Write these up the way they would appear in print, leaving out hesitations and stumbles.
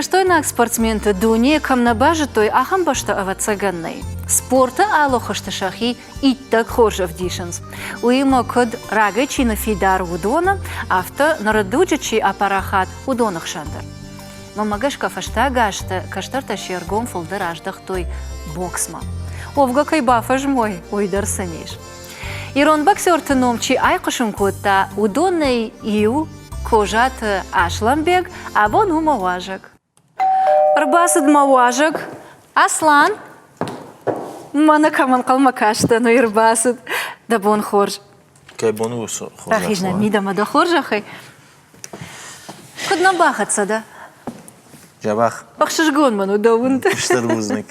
Ирыстойнаг спортсменты дунейы кӕм нӕ базыдтой, ахӕм бӕстӕ ӕвӕццӕгӕн нӕй. Спорты алы хуызты сӕхи иттӕг хорз ӕвдисынц. Уыимӕ куыд рагӕй чи ныффидар уыдоны, афтӕ ныры дуджы чи апарахат, уыдоны хсӕн дӕр. Мӕнмӕ гӕсгӕ фӕстаг азты кӕстӕртӕ се ргом фылдӕр аздӕхтой боксмӕ. Уӕвгӕ кӕй бафӕзмой, уый дӕр сын ис. Ирон боксерты ном чи айхъуысын кодта, уыдонӕй иу Козаты Аслӕнбег абон у мӕ уазӕг. Ӕрбацыд мӕ уазӕг Аслан. Мӕнӕ кӕм ӕнхъӕлмӕ кастӕн, уый ӕрбацыд. Дӕ бон хорз. Кӕй бон у хорзӕх? Рахиз нӕ мидӕмӕ дӕ хорзӕхӕй. Куыд нӕм бахӕццӕ дӕ? Дзӕбӕх. Ӕхсызгон мын у дӕ уынд. Стыр бузныг.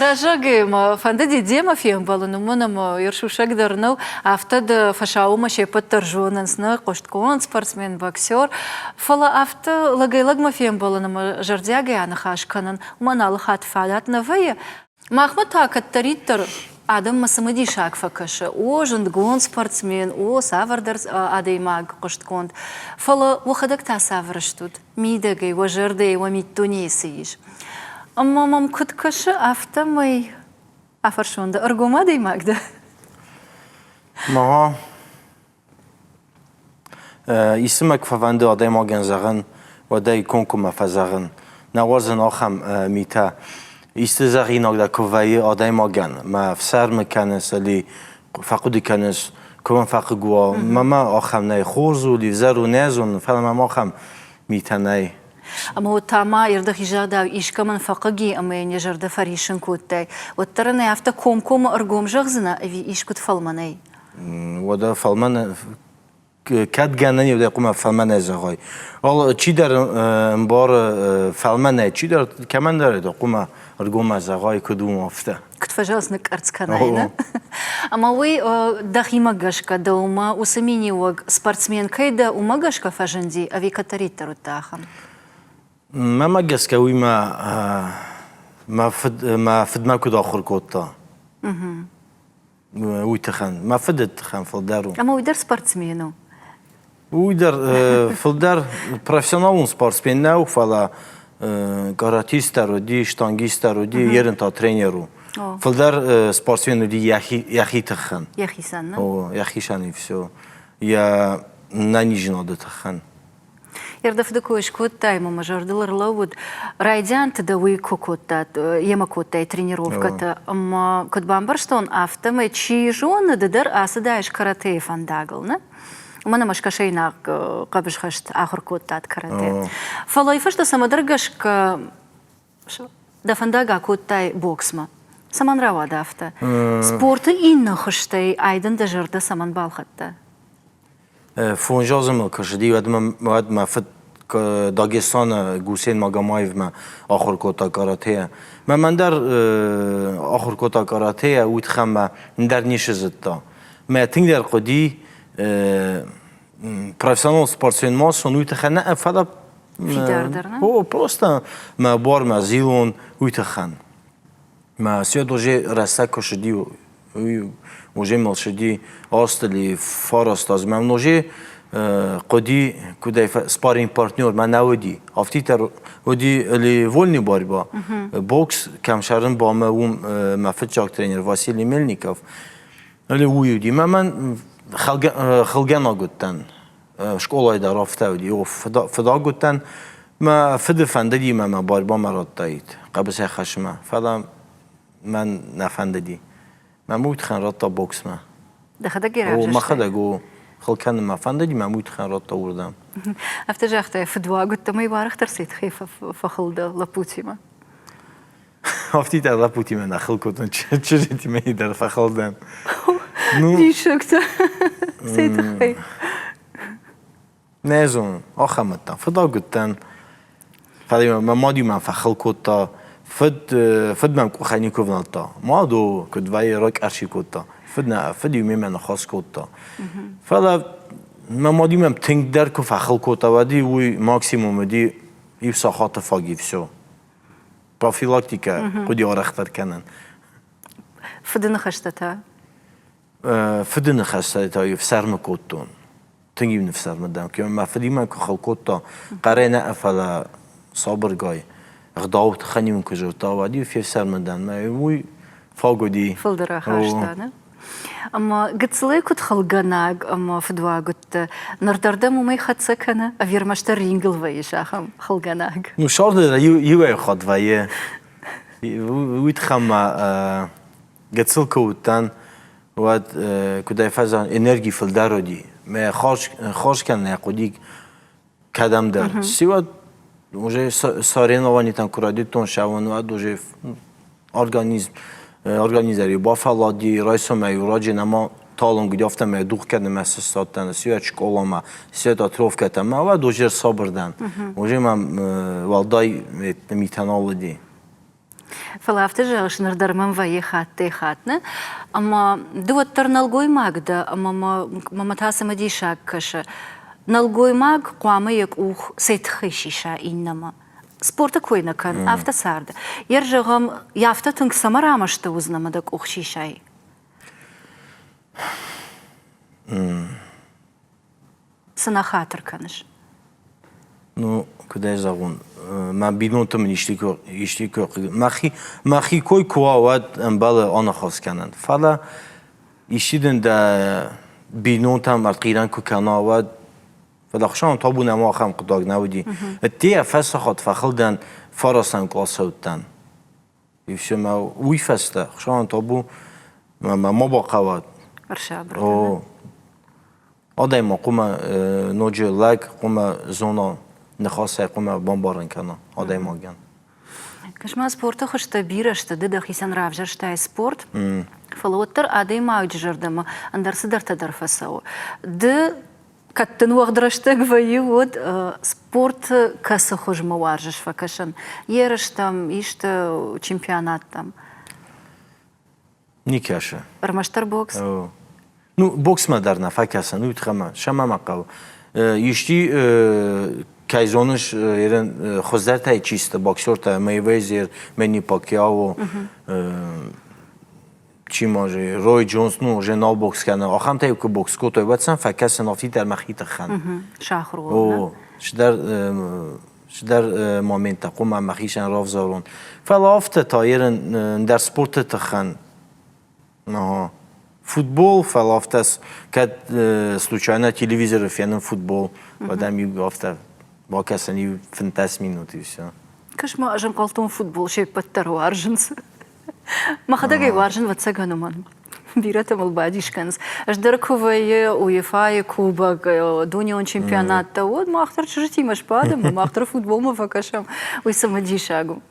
Раззагӕй мӕ фӕндыди демӕ фембӕлын, уымӕн ӕмӕ йӕ сусӕг дӕр нӕу, афтӕ дӕ фӕсаумӕ се ппӕт дӕр зонынц, нӕ хъуыстгонд спортсмен, боксер. Фӕлӕ афтӕ лӕгӕй-лӕгмӕ фембӕлын ӕмӕ зӕрдиагӕй аныхас кӕнын, уымӕн алы хатт фадат нӕ вӕййы. Махмӕ та кӕддӕриддӕр адӕммӕ цымыдисаг фӕкӕсы, о, зындгонд спортсмен, о, цавӕрдӕр адӕймаг хъуыстгонд. Фӕлӕ уӕхӕдӕг та цавӕр стут? Мидӕгӕй, уӕ зӕрдӕйы, уӕ миддунейы цы ис? Ӕмӕ мӕм куыд кӕсы, афтӕмӕй афӕрсон дӕ, ӕргом адӕймаг дӕ? Мӕгъа, Исты мӕ куы фӕфӕнды адӕймагӕн зӕгъын, уӕд ӕй комкоммӕ фӕзӕгъын. Нӕ уарзын ахӕм митӕ. Исты зӕгъинаг дӕ куы вӕййы адӕймагӕн, мӕ ӕфсӕрмы кӕныс ӕви фӕхъуыды кӕныс, куы мӕм фӕхъыг уа, мӕмӕ ахӕм нӕй. Хорз у, ӕвзӕр у, нӕ зонын, фӕлӕ мӕм ахӕм митӕ нӕй. Ӕмӕ уӕд та ма ирдӕхизӕгъдау искӕмӕн фӕхъыг и ӕмӕ йын йӕ зӕрдӕ фӕриссын кодтай, уӕддӕр ын ӕй афтӕ комкоммӕ ӕргом зӕгъдзынӕ ӕви искуыд фӕлмӕнӕй? Уӕдӕ фӕлмӕн кӕд гӕнӕн уӕдӕ хъуамӕ фӕлмӕнӕй зӕгъай. Ал чидӕр ӕмбары фӕлмӕнӕй, чидӕр кӕмӕндӕр это хъуамӕ ӕргомӕ зӕгъай, куыд у, афтӕ. Куыд фӕзӕгъынц, ныкъкъӕрцц кӕнай, нӕ? Ӕмӕ уый дӕхимӕ гӕсгӕ дӕумӕ уыцы миниуӕг спортсмен кӕй дӕ, уымӕ гӕсгӕ фӕзынди ӕви кӕддӕриддӕр уыдтӕ ахӕм? Мӕмӕ гӕсгӕ уый мӕ мӕ фыд мӕ фыдмӕ куыд ахуыр кодта. Уый тыххӕн. Мӕ фыды тыххӕн фылдӕр у. Ӕмӕ уый дӕр спортсмен у? Уый дӕр фылдӕр профессионалон спортсмен нӕу, фӕлӕ каратист дӕр уыди, штангист дӕр уыди, ерын та тренер у. Фылдӕр спортсмен уыди йӕхи тыххӕн. Йӕхицӕн, нӕ? О, йӕхицӕн и все. Йӕ нӕниздзинады тыххӕн. Ӕрдӕфды кой скодтай ӕмӕ мӕ зӕрдыл ӕрлӕууыд, райдианты дӕ уый куы кодтат, йемӕ кодтай тренировкӕтӕ ӕмӕ куыд бамбӕрстон, афтӕмӕй чи зоны, ды дӕр ацыдаис каратэйы фӕндагыл, нӕ? Уымӕн ӕмӕ скӕсӕйнаг хъӕбысхӕст ахуыр кодтат каратэ. Фӕлӕ уый фӕстӕ цӕмӕдӕр гӕсгӕ дӕ фӕндаг акодтай боксмӕ. Цӕмӕн рауад афтӕ? Спорты иннӕ хуызтӕй айдын дӕ зӕрдӕ цӕмӕн балхӕдта? Фондз азы мыл куы цыди, уӕд уӕд мӕ фыд Дагестаны Гусейн Магомаевмӕ ахуыр кодта каратейӕ. Мӕ мӕн дӕр ахуыр кодта каратейӕ, уый тыххӕй мӕ ӕндӕр ницы зыдта. Мӕ тынгдӕр хъуыди профессионалон спортсмен ма суын, уый тыххӕй нӕ, фӕлӕ Фидардӕр, нӕ? О, просто мӕ буармӕ зилон, уый тыххӕн. Мӕ свет уже рӕстӕг куы цыди, уый уже мыл цыди астыли фараст азы. Мӕм уже хъуыди, куыдӕй спарринг партнер мӕ нӕ уыди. Афтиддӕр уыди или вольный борьба, бокс кӕм сӕрын бамӕ, уым мӕ фыццаг тренер Василий Мельников. Или уый уыди. Мӕ мӕн хылгӕнаг уыдтӕн. Скъолайы дӕр афтӕ уыди. Фыдаг уыдтӕн. Мӕ фыды фӕндыди мӕ мӕ борьбамӕ радтаид хъӕбысӕй хӕссынмӕ, фӕлӕ мӕн нӕ фӕндыди. Мӕ уый тыххӕн радта боксмӕ. Дӕхӕдӕг йӕ равзӕрстай? Мӕхӕдӕг о, хыл кӕнынмӕ фӕндыди, мӕ уый тыххӕн радта уырдӕм. Афтӕ загътай, фыдуаг уыдтӕ ӕмӕ уарӕхдӕр цӕй тыххӕй фӕхыл дӕ лӕппутимӕ? Афтидӕр лӕппутимӕ нӕ хыл кодтон, чызджытимӕ дӕр фӕхыл дӕн. Диссӕгтӕ! Цӕй тыххӕй? Нӕ зонын, ахӕм уыдтӕн. Фыдаг уыдтӕн. Фӕлӕ мӕ мад-иу мӕм фӕхыл кодта. Фыд, фыд мӕм къухӕй никуы внӕлдта. Мад о, куыд вӕййы, ракъӕрси кодта. Фыд нӕ, фыд-иу мемӕ ныхас кодта. Фӕлӕ мӕ мад-иу мӕм тынгдӕр куы фӕхыл кодта, уӕд-иу уый максимум уыди иу сахаты фаг и все. Профилактикӕ хъуыди арӕхдӕр кӕнын. Фыды ныхӕстӕ та? Фыды ныхӕстӕ та-иу ӕфсӕрмы кодтон. Тынг-иу ныфсӕрмы дӕн. Мӕ фыдимӕ куы хыл кодта, хъӕрӕй нӕ, фӕлӕ Сабыргай ӕгъдауы тыххӕн-иу ын куы дзырдта, уӕд-иу фефсӕрмы дӕн мӕ уый фаг уыди. Фылдӕр ахаста, нӕ? Ӕмӕ гыццылӕй куыд хылгӕнӕг ӕмӕ фыдуаг уыдтӕ, ныр дӕр дӕм уымӕй хӕццӕ кӕны, ӕви ӕрмӕстдӕр рингыл вӕййыс ахӕм хылгӕнӕг? Ну, сӕрды иуӕй хатт вӕййы. Уый тыххӕн ма гыццыл куы уыдтӕн, уӕд куыдӕй фӕзӕгъын, энерги фылдӕр уыди. Мӕ хорз кӕнын хъуыди кӕдӕмдӕр. Сиуӕд уже соревнованийтӕн куы райдыдтон сӕуын, уӕд уже организм организӕр бафӕллади, райсомӕй раджы нӕма талынг уыди, афтӕмӕй дугъ кӕнынмӕ сыстадтӕн, сиуӕд скъоламӕ, сиуӕд отрывкӕтӕм, уӕд уже сабыр дӕн. Уже мӕм уӕлдай митӕ нал уыди. Фӕлӕ афтӕ зӕгъыс, ныр дӕр мӕм вӕййы хаттӕй-хатт, нӕ? Ӕмӕ ды уӕддӕр нӕлгоймаг дӕ, ӕмӕ мӕ та цымыдисаг кӕсы. Нӕлгоймаг хъуамӕ йӕ къух цӕй тыххӕй сиса иннӕмӕ? Спорты кой нӕ кӕн, афтӕ царды. Йе зӕгъӕм, афтӕ тынг цӕмӕ рамӕсты уыдзынӕ ӕмӕ дӕ къух сисай? Цы нӕ хатыр кӕныс? Ну, куыд ӕй зӕгъон, мӕ бинонты мын исти куы мӕхи, мӕхи кой куы уа, уӕд ӕмбӕлы аныхас кӕнын. Фӕлӕ исчи дын дӕ бинонтӕм ӕртхъирӕн куы кӕна, уӕд фӕлӕ хуыцауӕн табу нӕма ахӕм хъуыддаг нӕ уыди. Ӕддейӕ фӕсахат фӕхыл дӕн, фарастӕм къласы уыдтӕн. И все, мӕ уый фӕстӕ, хуыцауӕн табу, мӕ ма бахъӕуӕд. Ӕрсабыр. О, Адӕймаг хъуамӕ ноджы лӕг хъуамӕ зона ныхасӕй хъуамӕ бамбарын кӕна адӕймагӕн. Кӕс-ма, спорты хуызтӕ бирӕ сты, ды дӕхицӕн равзӕрстай спорт, фӕлӕ уӕддӕр адӕймаджы зӕрдӕмӕ ӕндӕр цыдӕртӕ дӕр фӕцӕуы. Ды кӕд дын уӕгъд рӕстӕг вӕййы, уӕд спорты кӕцы хуызмӕ уарзыс фӕкӕсын? Ерыстӕм, исты чемпионаттӕм? Не кӕсы. Ӕрмӕстдӕр бокс? Ну, боксмӕ дӕр нӕ фӕкӕсӕн, уый тыххӕй сӕмӕ ма хъӕуы. Исчи, кӕй зоныс, ерын хуыздӕртӕй чи сты боксертӕ, Мейвезер, Мэнни Пакьяо, чи ма же, Рой Джонс, ну, уже нал бокс кӕны. Ахӕмтӕ куы бокс кодтой, уӕд сӕм фӕкӕсын афтиддӕр мӕхи тыххӕн. Сахуыр уон. О, цыдӕр цыдӕр моменттӕ хъуамӕ мӕхицӕн равзарон. Фӕлӕ афтӕ та ерын ӕндӕр спорты тыххӕн футбол, фӕлӕ афтӕ кӕд случайно телевизоры фенын футбол, уӕд ӕм иу афтӕ бакӕсын иу 15 минут и все. Кӕс-ма, ӕз ӕнхъӕлдтон футбол се ппӕт дӕр уарзынц. Мӕхӕдӕг ӕй уарзын, ӕвӕццӕгӕн, уымӕн. Бирӕтӕ мыл бадис кӕнынц. Ӕз дӕр куы вӕййы УЕФА-йы кубок, дунеон чемпионаттӕ, уӕд мах дӕр чызджытимӕ сбадӕм, мах дӕр футболмӕ фӕкӕсӕм. Уый цымыдисаг у.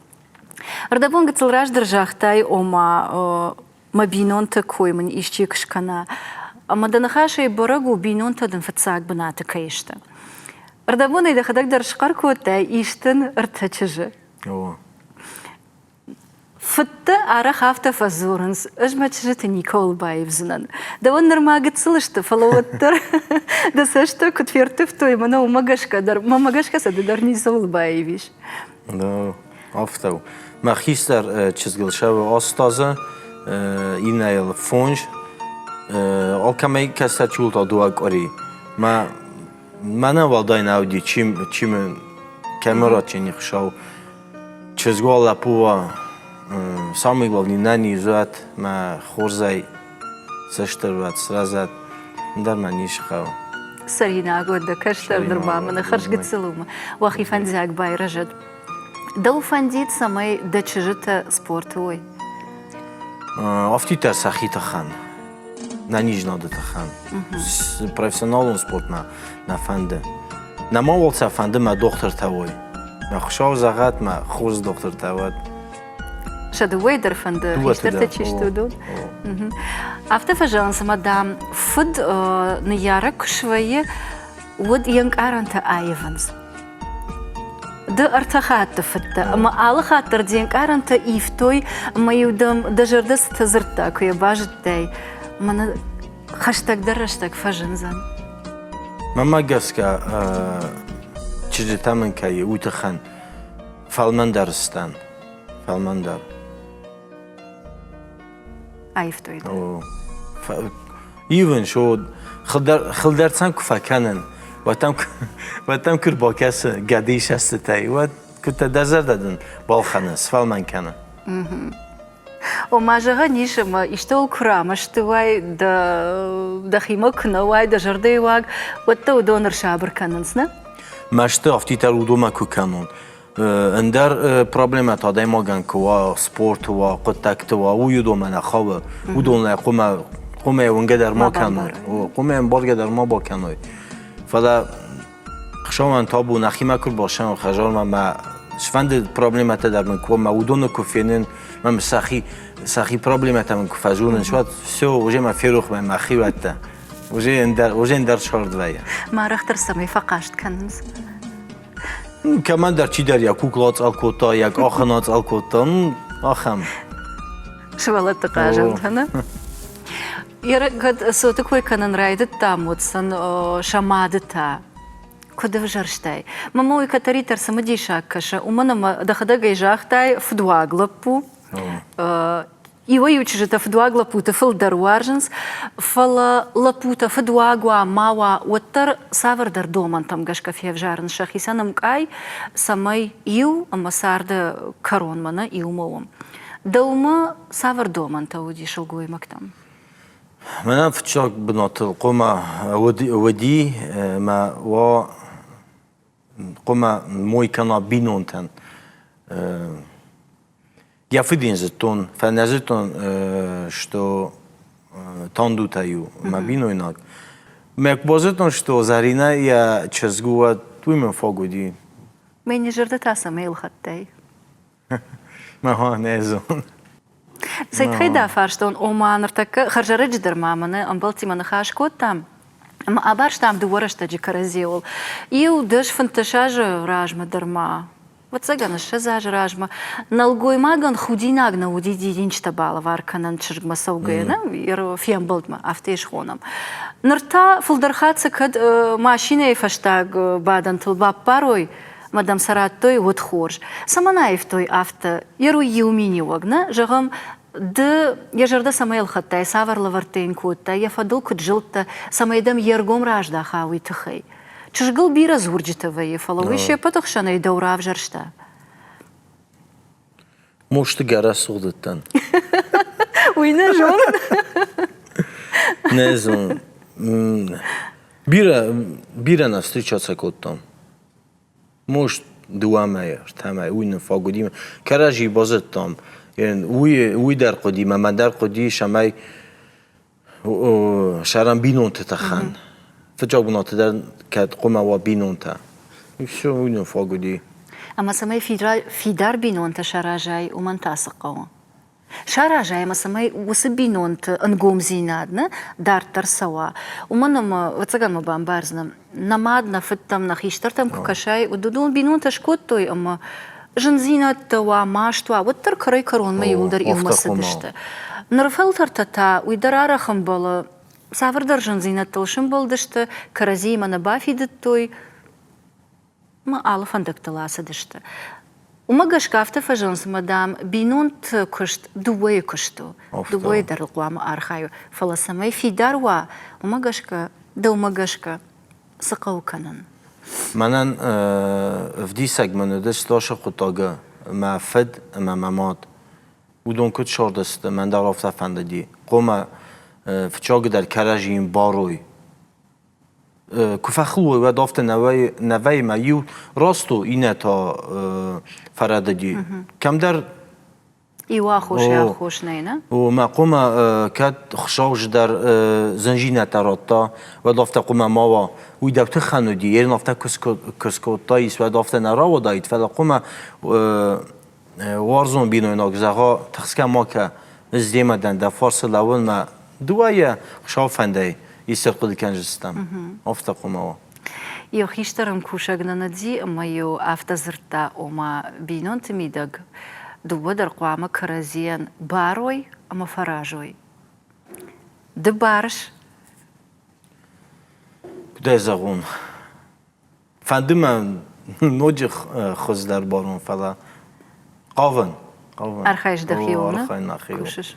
Ӕрдӕбон гыццыл раздӕр загътай, ома мӕ бинонты кой мын исчи куы скӕна. Ӕмӕ дӕ ныхасӕй бӕрӕг у, бинонтӕ дын фыццаг бынаты кӕй сты. Ӕрдӕбонӕй дӕхӕдӕг дӕр схъӕр кодтай, ис дын ӕртӕ чызджы. О. Фыдтӕ арӕх афтӕ фӕдзурынц, ӕз мӕ чызджыты никӕуыл баивдзынӕн. Дӕуӕн нырма гыццыл сты, фӕлӕ уӕддӕр дӕ цӕстӕ куыд ферттывтой, мӕнӕ уымӕ гӕсгӕ дӕр, мӕнмӕ гӕсгӕ сӕ ды дӕр ницӕуыл баивис. Афтӕ у. Мӕ хистӕр чызгыл сӕвы аст азы, иннӕйыл фондз. Алкӕмӕй кӕстӕр чул та дыууӕ къуыри. Мӕ мӕнӕн уӕлдай нӕ уыди, чи, чи мын кӕмӕ радчен ныхсау. Чызг уа, лӕппу уа, самый главный нӕниз уӕд, мӕ хорзӕй цӕстдӕр уӕд, сырӕзӕд, ӕндӕр мӕ ницы хъӕуы. Цӕринаг уӕд дӕ кӕстӕр нырма мын хӕрзгыццыл у уӕхи фӕндиаг байрӕзӕд. Дӕу фӕндид, цӕмӕй дӕ чызджытӕ спорты уой? Афтиддӕр сӕхи тыххӕн, нӕнизнады тыххӕн. Профессионалон спортмӕ нӕ фӕнды. Нӕма уал сӕ фӕнды мӕ дохтыртӕ уой. Мӕ Хуыцау зӕгъӕд, мӕ хорз дохтыртӕ уӕд. Сӕ дыууӕйы дӕр фӕнды, хистӕртӕ чи сты, уыдон. Афтӕ фӕзӕгъынц, ӕмӕ, дам, фыд ныййарӕг куы свӕййы, уӕд йе нкъарӕнтӕ аивынц. Ды ӕртӕ хатты фыдтӕ, ӕмӕ алы хатт дӕр де нкъарӕнтӕ ивтой, ӕмӕ-иу дӕм дӕ зӕрдӕ цытӕ дзырдта, куы йӕ базыдтай, мӕнӕ хӕстӕгдӕр рӕстӕг фӕзындзӕн. Мӕнмӕ гӕсгӕ, чызджытӕ мын кӕй уый тыххӕн фӕлмӕндӕр сдӕн, фӕлмӕндӕр. Аивтой дӕ. Ивын, шо хылдӕрцӕн куы фӕкӕнын, уӕд дӕм куы рбакӕсы гӕдыйы сӕстытӕй, уӕд. Куыдтӕ дӕ зӕрдӕ дын балхӕны, сфӕлмӕн кӕны. Ома зӕгъӕн ис, ӕмӕ истӕуыл куы рамӕсты уай, дӕ дӕхимӕ куы нӕ уай, дӕ зӕрдӕйы уаг, уӕд дӕ уыдон ӕрсабыр кӕнынц, нӕ? Мӕсты афтиддӕр уыдонмӕ куы кӕнон. Ӕндӕр проблемӕтӕ адӕймагӕн куы уа, спорты уа, хъуыддӕгты уа, уый уыдонмӕ нӕ хауы. Уыдонӕй хъуамӕ хъуамӕ уынгӕ дӕр ма кӕной, хъуамӕ ӕмбаргӕ дӕр ма бакӕной. Фӕлӕ Хсӕвӕн табу нӕхимӕ куы рбацӕуӕм хӕдзармӕ мӕ цыфӕнды проблемӕтӕ дӕр мын куы мӕ уыдоны куы фенын, мӕм сӕхи сӕхи проблемӕтӕ мын куы фӕзонынц, уӕд все, уже мӕ ферох мӕ мӕхиуӕттӕ. Уже ӕндӕр, уже ӕндӕр цард вӕййы. Марӕхдӕр цӕмӕй фӕхъаст кӕнынц? Кӕмӕндӕр чидӕр йӕ кукла ацъӕл кодта, йӕ къахын ацъӕл кодта, ахӕм. Сывӕллӕтты хъазӕнтӕ, нӕ? Кӕд цоты кой кӕнын райдыдтам, уӕд сын сӕ мады та куыд ӕвзӕрстай? Мӕнмӕ уый кӕддӕриддӕр цымыдисаг кӕсы, уымӕн ӕмӕ дӕхӕдӕг ӕй загътай, фыдуаг лӕппу. Иуӕй-иу чызджытӕ фыдуаг лӕппуты фылдӕр уарзынц, фӕлӕ лӕппутӕ фыдуаг уа, ма уа, уӕддӕр цавӕрдӕр домӕнтӕм гӕсгӕ февзарынц сӕхицӕн ӕмкъай, цӕмӕй иу ӕмӕ царды кӕронмӕ нӕ иумӕ уӕм. Дӕумӕ цавӕр домӕнтӕ уыди сылгоймӕгтӕм? Мӕнӕн фыццаг бынатыл хъуамӕ уыди мӕ уа хъуамӕ мой кӕна бинонтӕн. Йӕ фыд ын зыдтон, фӕлӕ нӕ зыдтон, что Тандутӕй у мӕ бинойнаг. Мӕ куы базыдтон, что Заринӕ йӕ чызг у, уӕд уый мын фаг уыди. Мӕ зӕрдӕ та цӕмӕй ӕлхӕдтай? Мӕ нӕ зон. Цӕй тыххӕй дӕ фарстон, ома ныртӕккӕ хӕрзӕрӕджы дӕр ма мӕнӕ ӕмбӕлттимӕ ныхас кодтам ӕмӕ абарстам дыууӕ рӕстӕджы кӕрӕдзиуыл. Иу 10-15 азы размӕ дӕр ма, ӕвӕццӕгӕн, 20 азы размӕ нӕлгоймагӕн худинаг нӕ уыди дидинджытӕ балӕвар кӕнын чызгмӕ цӕугӕйӕ, нӕ фембӕлдмӕ, афтӕ йӕ схонӕм. Ныр та фылдӕр хатт сӕ кӕд машинӕйы фӕстаг бадӕнтыл баппарой, ӕмӕ дӕм сӕ радтой, уӕд хорз. Цӕмӕн аивтой афтӕ? Йер уый иу миниуӕг, нӕ? Зӕгъӕм, ды йӕ зӕрдӕ цӕмӕй ӕлхӕдтай, цавӕр лӕвӕрттӕ йын кодтай, йӕ фӕдыл куыд зылдтӕ, цӕмӕй дӕм йе ргом раздаха, уый тыххӕй. Чызгыл бирӕ дзурджытӕ вӕййы, фӕлӕ уый се ппӕты хсӕнӕй дӕу равзӕрста. Мостыгӕ рӕсугъд уыдтӕн. Уый нӕ зонын. Нӕ зонын. Бирӕ, бирӕ нӕ встречаться кодтам. Может, дыууӕ мӕйы, ӕртӕ мӕйы, уый нын фаг уыди. Кӕрӕдзи базыдтам. Уый, уый дӕр хъуыди, мӕ дӕр хъуыди, цӕмӕй сӕрӕн бинонты тыххӕн. Фыццаг бынаты дӕр кӕд хъуамӕ уа бинонтӕ. И все, уый нын фаг уыди. Ӕмӕ цӕмӕй фидар бинонтӕ саразай, уымӕн та цы хъӕуы? Саразай ӕмӕ цӕмӕй уыцы бинонты ӕнгомдзинад нӕ дарддӕр цӕуа. Уымӕн ӕмӕ, ӕвӕццӕгӕн мӕ бамбардзынӕ, нӕ мад, нӕ фыдтӕм, нӕ хистӕртӕм куы кӕсай, уыдон бинонтӕ скодтой ӕмӕ зындзинӕдтӕ уа, маст уа, уӕддӕр кӕрӕй-кӕронмӕ иууылдӕр иумӕ цыдысты. Ныры фӕлтӕртӕ та уый дӕр арӕх ӕмбӕлы, цавӕрдӕр зындзинӕдтыл сӕмбӕлдысты, кӕрӕдзиимӕ нӕ бафидыдтой, ӕмӕ алы фӕндӕгтыл ацыдысты. Уымӕ гӕсгӕ афтӕ фӕзӕгъынц, ӕмӕ, дам, бинонты куыст дыууӕйы куыст у. Дыууӕйы дӕр ыл хъуамӕ архайой. Фӕлӕ цӕмӕй фидар уа, уымӕ гӕсгӕ, дӕумӕ гӕсгӕ, цы хъӕуы кӕнын? Мӕнӕн ӕвдисӕг мын уыдысты ацы хъуыддагы мӕ фыд ӕмӕ мӕ мад. Уыдон куыд сордысты, мӕн дӕр афтӕ фӕндыди. Хъуамӕ фыццагдӕр кӕрӕдзийы барой. Куы фӕхыл уой, уӕд афтӕ нӕ вӕййы мӕ иу раст у, иннӕ та фӕрӕдыди. Кӕмдӕр Иу аххосӕй аххос нӕй, нӕ? О, мӕ хъуамӕ кӕд Хуыцау дӕр зынзинӕдтӕ радта, уӕд афтӕ хъуамӕ ма уа. Уый дӕу тыххӕн уыди, йе афтӕ куы скодтаис, уӕд афтӕ нӕ рауадаид, фӕлӕ хъуамӕ уарзон бинойнаг зӕгъа, тыхсгӕ ма кӕ, ӕз демӕ дӕн, дӕ фарсы лӕууын мӕ дыууӕйӕ Хуыцауы фӕндӕй исты ӕрхъуыды кӕндзыстӕм. Афтӕ хъуамӕ уа. Иу хистӕр ӕмкусӕг нын уыди ӕмӕ-иу афтӕ дзырдта, ома бинонты мидӕг дыууӕ дӕр хъуамӕ кӕрӕдзийӕн барой ӕмӕ фӕразой. Ды барыс? Куыдӕй зӕгъон? Фӕнды мӕ ноджы хуыздӕр барон, фӕлӕ хъавын. Архайыс дӕхиуыл, нӕ? Кусыс.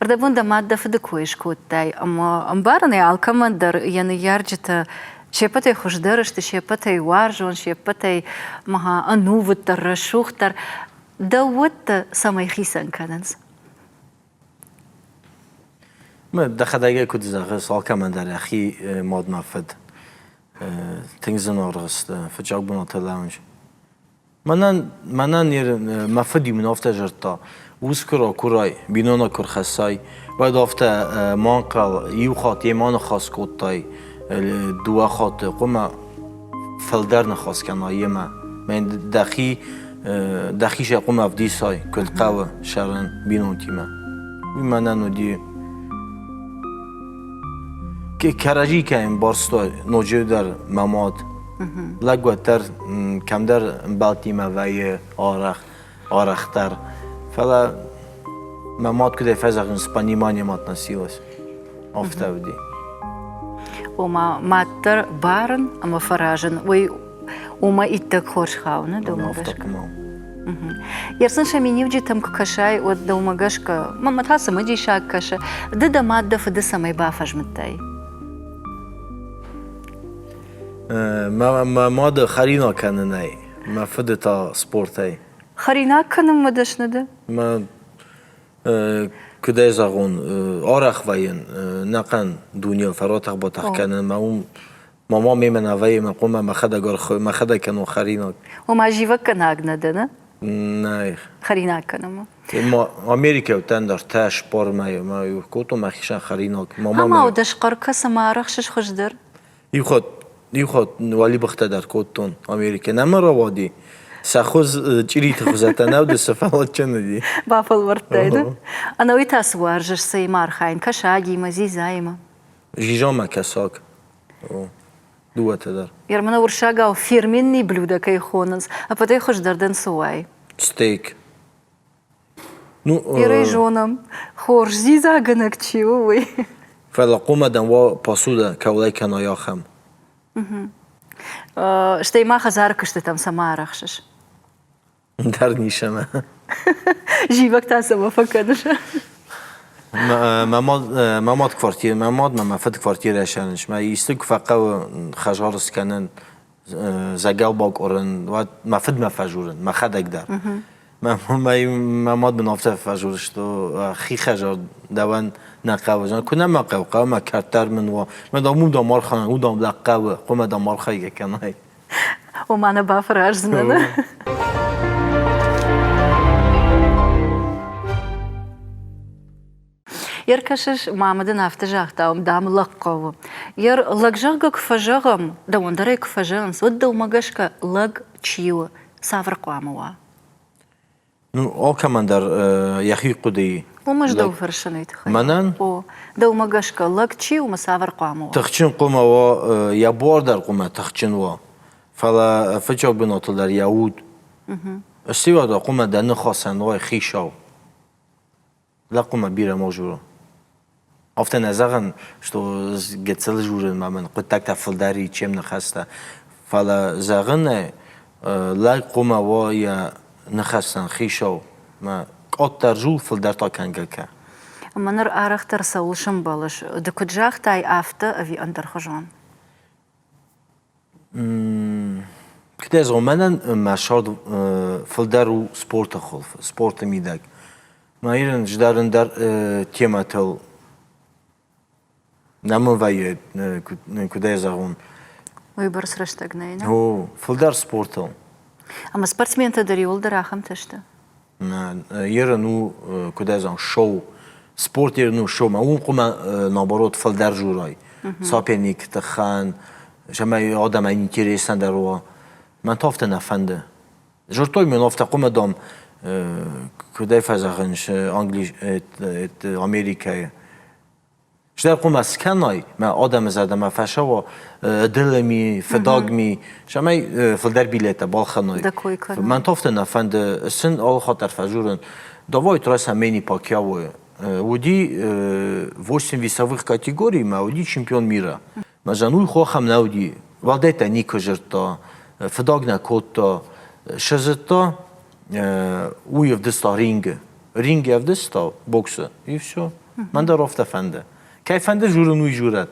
Ӕрдӕбон дӕ мад дӕ фыды кой скодтай, ӕмӕ ӕмбарын ӕй, алкӕмӕн дӕр йӕ ныййарджытӕ. Се ппӕтӕй хуыздӕр сты, се ппӕтӕй уарзон, се ппӕтӕй мӕ ӕнувыддӕр, рӕсугъддӕр. Дӕу уӕддӕ цӕмӕй хицӕн кӕнынц? Дӕхӕдӕг ӕй куыд зӕгъыс, алкӕмӕн дӕр йӕхи мад мӕ фыд. Тынг зынаргъ сты фыццаг бынаты лӕууынц. Мӕнӕн, мӕнӕн мӕ фыд-иу мын афтӕ зӕгъдта, ус куы ракурай, бинонаг куы рхӕссай, уӕд афтӕ ма нхъӕл, иу хатт йемӕ ныхас кодтай, дыууӕ хатты хъуамӕ фылдӕр ныхас кӕна йемӕ. Мӕн дӕхи дӕхи сӕ хъуамӕ ӕвдисай, куыд хъӕуы сӕрын бинонтимӕ. Уый мӕнӕн уыди кӕрӕдзи кӕй ӕмбӕрстой ноджыдӕр мӕ мад. Лӕг уӕддӕр кӕмдӕр ӕмбӕлттимӕ вӕййы арӕх, арӕхдӕр. Фӕлӕ мӕ мад куыдӕй фӕзӕгъынц, с пониманием относилась. Афтӕ уыди. Ома мад дӕр барын ӕмӕ фӕразын, уый уымӕ иттӕг хорз хауы, нӕ дӕумӕ гӕсгӕ? Ерсын сӕ миниуджытӕм куы кӕсай, уӕд дӕумӕ гӕсгӕ, мӕнмӕ та цымыдисаг кӕсы, ды дӕ мад дӕ фыды цӕмӕй бафӕзмыдтай? Мӕ мады хӕринаг кӕнынӕй, мӕ фыды та спортӕй. Хӕринаг кӕнынмӕ дӕсны дӕ? Мӕ куыдӕй зӕгъон, арӕх вӕййын нӕхъӕн дунейыл фӕратӕх-батӕх кӕнын, мӕ уым мама мемӕ нӕ вӕййы, мӕ хъуамӕ мӕхӕдӕг мӕхӕдӕг кӕнон хӕринаг. Ома зивӕггӕнаг нӕ дӕ, нӕ? Нӕ. Хӕринаг кӕнынмӕ. Америкӕйы дӕр тӕс пармӕ мӕ кодтон мӕхицӕн хӕринаг. Ӕмӕ дӕ схъӕр кӕсы ма арӕхсыс хуыздӕр? Иу хатт иу хатт уӕлибӕхтӕ дӕр кодтон Америкӕйы. Нӕма рауади. Сӕ хуыз чъириты хуызӕттӕ нӕ уыдысты, фӕлӕ уыди. Бафӕлвӕрдтай, да? Ӕнӕуый та цы уарзыс, цӕимӕ архайын? Кӕсагимӕ, дзидзаимӕ? Дзидзамӕ кӕсаг. Дыууӕтӕ дӕр. Ермана уырыссагау фирменный блюдо кӕй хонынц, ӕппӕтӕй хуыздӕр дын цы уай? Стейк. Ну, Ирӕй зонӕм, хорз дзидзагӕнӕг чи у, уый. Фӕлӕ хъуамӕ дӕм уа посуда, кӕуылӕй кӕнай ахӕм. Стӕй ма хӕдзары куыстытӕм цӕмӕ арӕхсыс? Дӕр нисӕмӕ. Зивӕг та цӕмӕ фӕкӕныс? Мӕ мад квартира, мӕ мад мӕ фыд квартирӕ сӕныс. Мӕ исты куы фӕхъӕуы хӕдзар скӕнын, зӕгӕл бакъуырын, уӕд мӕ фыдмӕ фӕжурын, мӕхӕдӕг дӕр. Мӕ мад мын афтӕ фӕжуры, что хи хӕдзар дӕуӕн нӕ хъӕуы. Куы нӕ мӕ хъӕуы, хъӕуы мӕ кӕддӕр мын уа. Мӕ дам, уым дам архайын, уым дам лӕг хъӕуы, хъуамӕ дам архайгӕ кӕнай. Ома нӕ бафӕраздзынӕн. Ӕркӕсыс, мамӕ дын афтӕ загъта, дам, лӕг хъӕуы. Йӕ лӕг зӕгъгӕ куы фӕзӕгъӕм, дӕуӕн дӕр ӕй куы фӕзӕгъынц, уӕд дӕумӕ гӕсгӕ лӕг чи у, цавӕр хъуамӕ уа? Ну, алкӕмӕн дӕр йӕхи хъуыдыйы. Уымӕ ӕз дӕу фӕрсын уый тыххӕй. Мӕнӕн? О, дӕумӕ гӕсгӕ лӕг чи у, ӕмӕ цавӕр хъуамӕ уа? Тыхджын хъуамӕ уа, йӕ буар дӕр хъуамӕ тыхджын уа, фӕлӕ фыццаг бынатыл дӕр йӕ уд. Ссивӕд хъуамӕ дӕ ныхасӕн уай хицау. Лӕг хъуамӕ бирӕ ма жура. Афтӕ нӕ зӕгъын, что гыццыл журынмӕ мын хъуыддӕгтӕ фылдӕр и, чем ныхӕстӕ. Фӕлӕ зӕгъын ӕй, лӕг хъуамӕ уа йӕ ныхӕстӕн хицау, мӕ къаддӕр жул, фылдӕр та кӕнгӕ кӕ. Ӕмӕ ныр арӕхдӕр цӕуыл сӕмбӕлыс? Ды куыд загътай, афтӕ ӕви ӕндӕрхуызон? Куыд ӕй зӕгъон, мӕнӕн мӕ сӕрд фылдӕр у спорты хуылфы, спорты мидӕг. Мӕ ирын ӕз ӕндӕр темӕтыл нӕ мын вӕййы, куыд ӕй зӕгъон. Уыйбӕрц рӕстӕг нӕй, нӕ? О, фылдӕр спортыл. Ӕмӕ спортсментӕ дӕр иууылдӕр ахӕмтӕ сты? Ерын у, куыд ӕй зӕгъон, шоу. Спорт ерын у шоу. Уым хъуамӕ, наоборот, фылдӕр журай. Соперникты хӕн, цӕмӕй адӕмӕн интересӕндӕр уа. Мӕн та афтӕ нӕ фӕнды. Журтой мын афтӕ хъуамӕ, дам, куыд ӕй фӕзӕгъынц Англис, Америкӕйы, Стӕй хъуамӕ скӕнай, мӕ адӕмы зӕрдӕмӕ фӕцӕуа ӕдылы ми, фыдаг ми, цӕмӕй фылдӕр билеттӕ балхӕной. Мӕн та афтӕ нӕ фӕнды, сын алы хатт дӕр фӕдзурын, давай трасса Мени Пакьяойы. Уыди восемь весовых категорий мӕ уыди чемпион мира. Мӕ зӕн уый хохӕм нӕ уыди, уӕлдӕйттӕ никуы зыдта, фыдаг нӕ кодта. Шы зыдта, уый ӕвдыста рингы. Ринг ӕвдыста боксы, и все. Мӕн дӕр афтӕ фӕнды. Кӕй фӕнды журын, уый журӕд.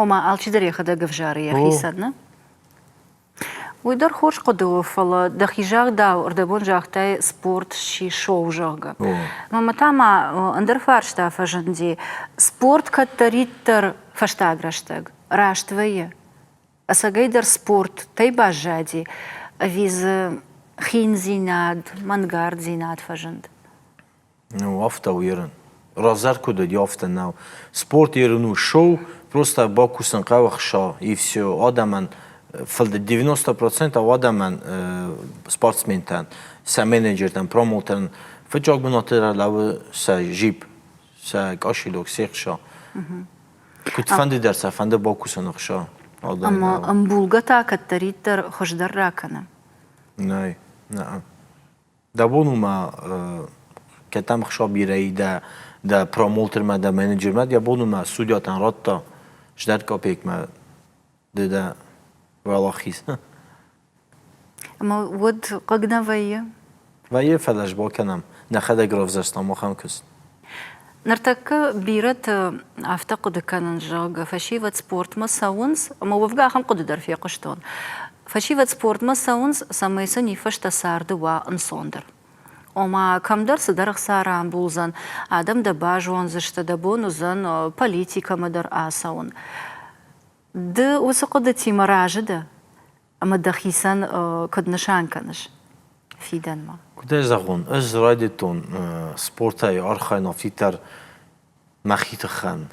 Ома алчидӕр йӕхӕдӕг ӕвзары йӕхицӕн, нӕ? Уый дӕр хорз хъуыды у, фӕлӕ дӕхи загъдау, ӕрдӕбон загътай, спорт сси шоу, зӕгъгӕ. Мӕнмӕ та ма ӕндӕр фарста фӕзынди. Спорт кӕддӕриддӕр фӕстаг рӕстӕг раст вӕййы? Ӕцӕгӕйдӕр спорттӕй баззади ӕви дзы хиндзинад, мӕнгарддзинад фӕзынд? Ну, афтӕ у ерын. Раздӕр куыд уыди, афтӕ нӕу. Спорт ерын у шоу, просто бакусын хъӕуы хса, и все. Адӕмӕн фылдӕр 90% адӕмӕн спортсментӕн, сӕ менеджертӕн, промоутерӕн фыццаг бынаты лӕууы сӕ джип, сӕ кошелек, се хса. Куыдфӕнды дӕр сӕ фӕнды бакусын ӕхса. Ӕмӕ ӕмбулгӕ та кӕддӕриддӕр хуыздӕр ракӕны? Нӕй, нӕ. Дӕ бон у ма кӕдӕм хса бирӕ и дӕ дӕ промоутермӕ, дӕ менеджермӕ, дӕ бон у ма судьятӕн радта сдӕр копейкмӕ ды дӕ уӕлахиз. Ӕмӕ уӕд хъыг нӕ вӕййы? Вӕййы, фӕлӕ сбакӕнӕм. Нӕхӕдӕг равзӕрстам ахӕм куыст. Ныртӕккӕ бирӕтӕ афтӕ хъуыды кӕнынц, зӕгъгӕ, фӕсивӕд спортмӕ цӕуынц, ӕмӕ уӕвгӕ ахӕм хъуыды дӕр фехъуыстон. Фӕсивӕд спортмӕ цӕуынц, цӕмӕй сын и фӕстӕ царды уа ӕнцондӕр. Ома, кӕмдӕр цыдӕр ӕхца рамбулдзӕн, адӕм дӕ базондзысты, дӕ бон уыдзӕн политикӕмӕ дӕр ацӕуын. Ды уыцы хъуыдытимӕ разы дӕ? Ӕмӕ дӕхицӕн куыд нысан кӕныс фидӕнмӕ? Куыд ӕй зӕгъон, ӕз райдыдтон спортӕй архайын афтиддӕр мӕхи тыххӕн.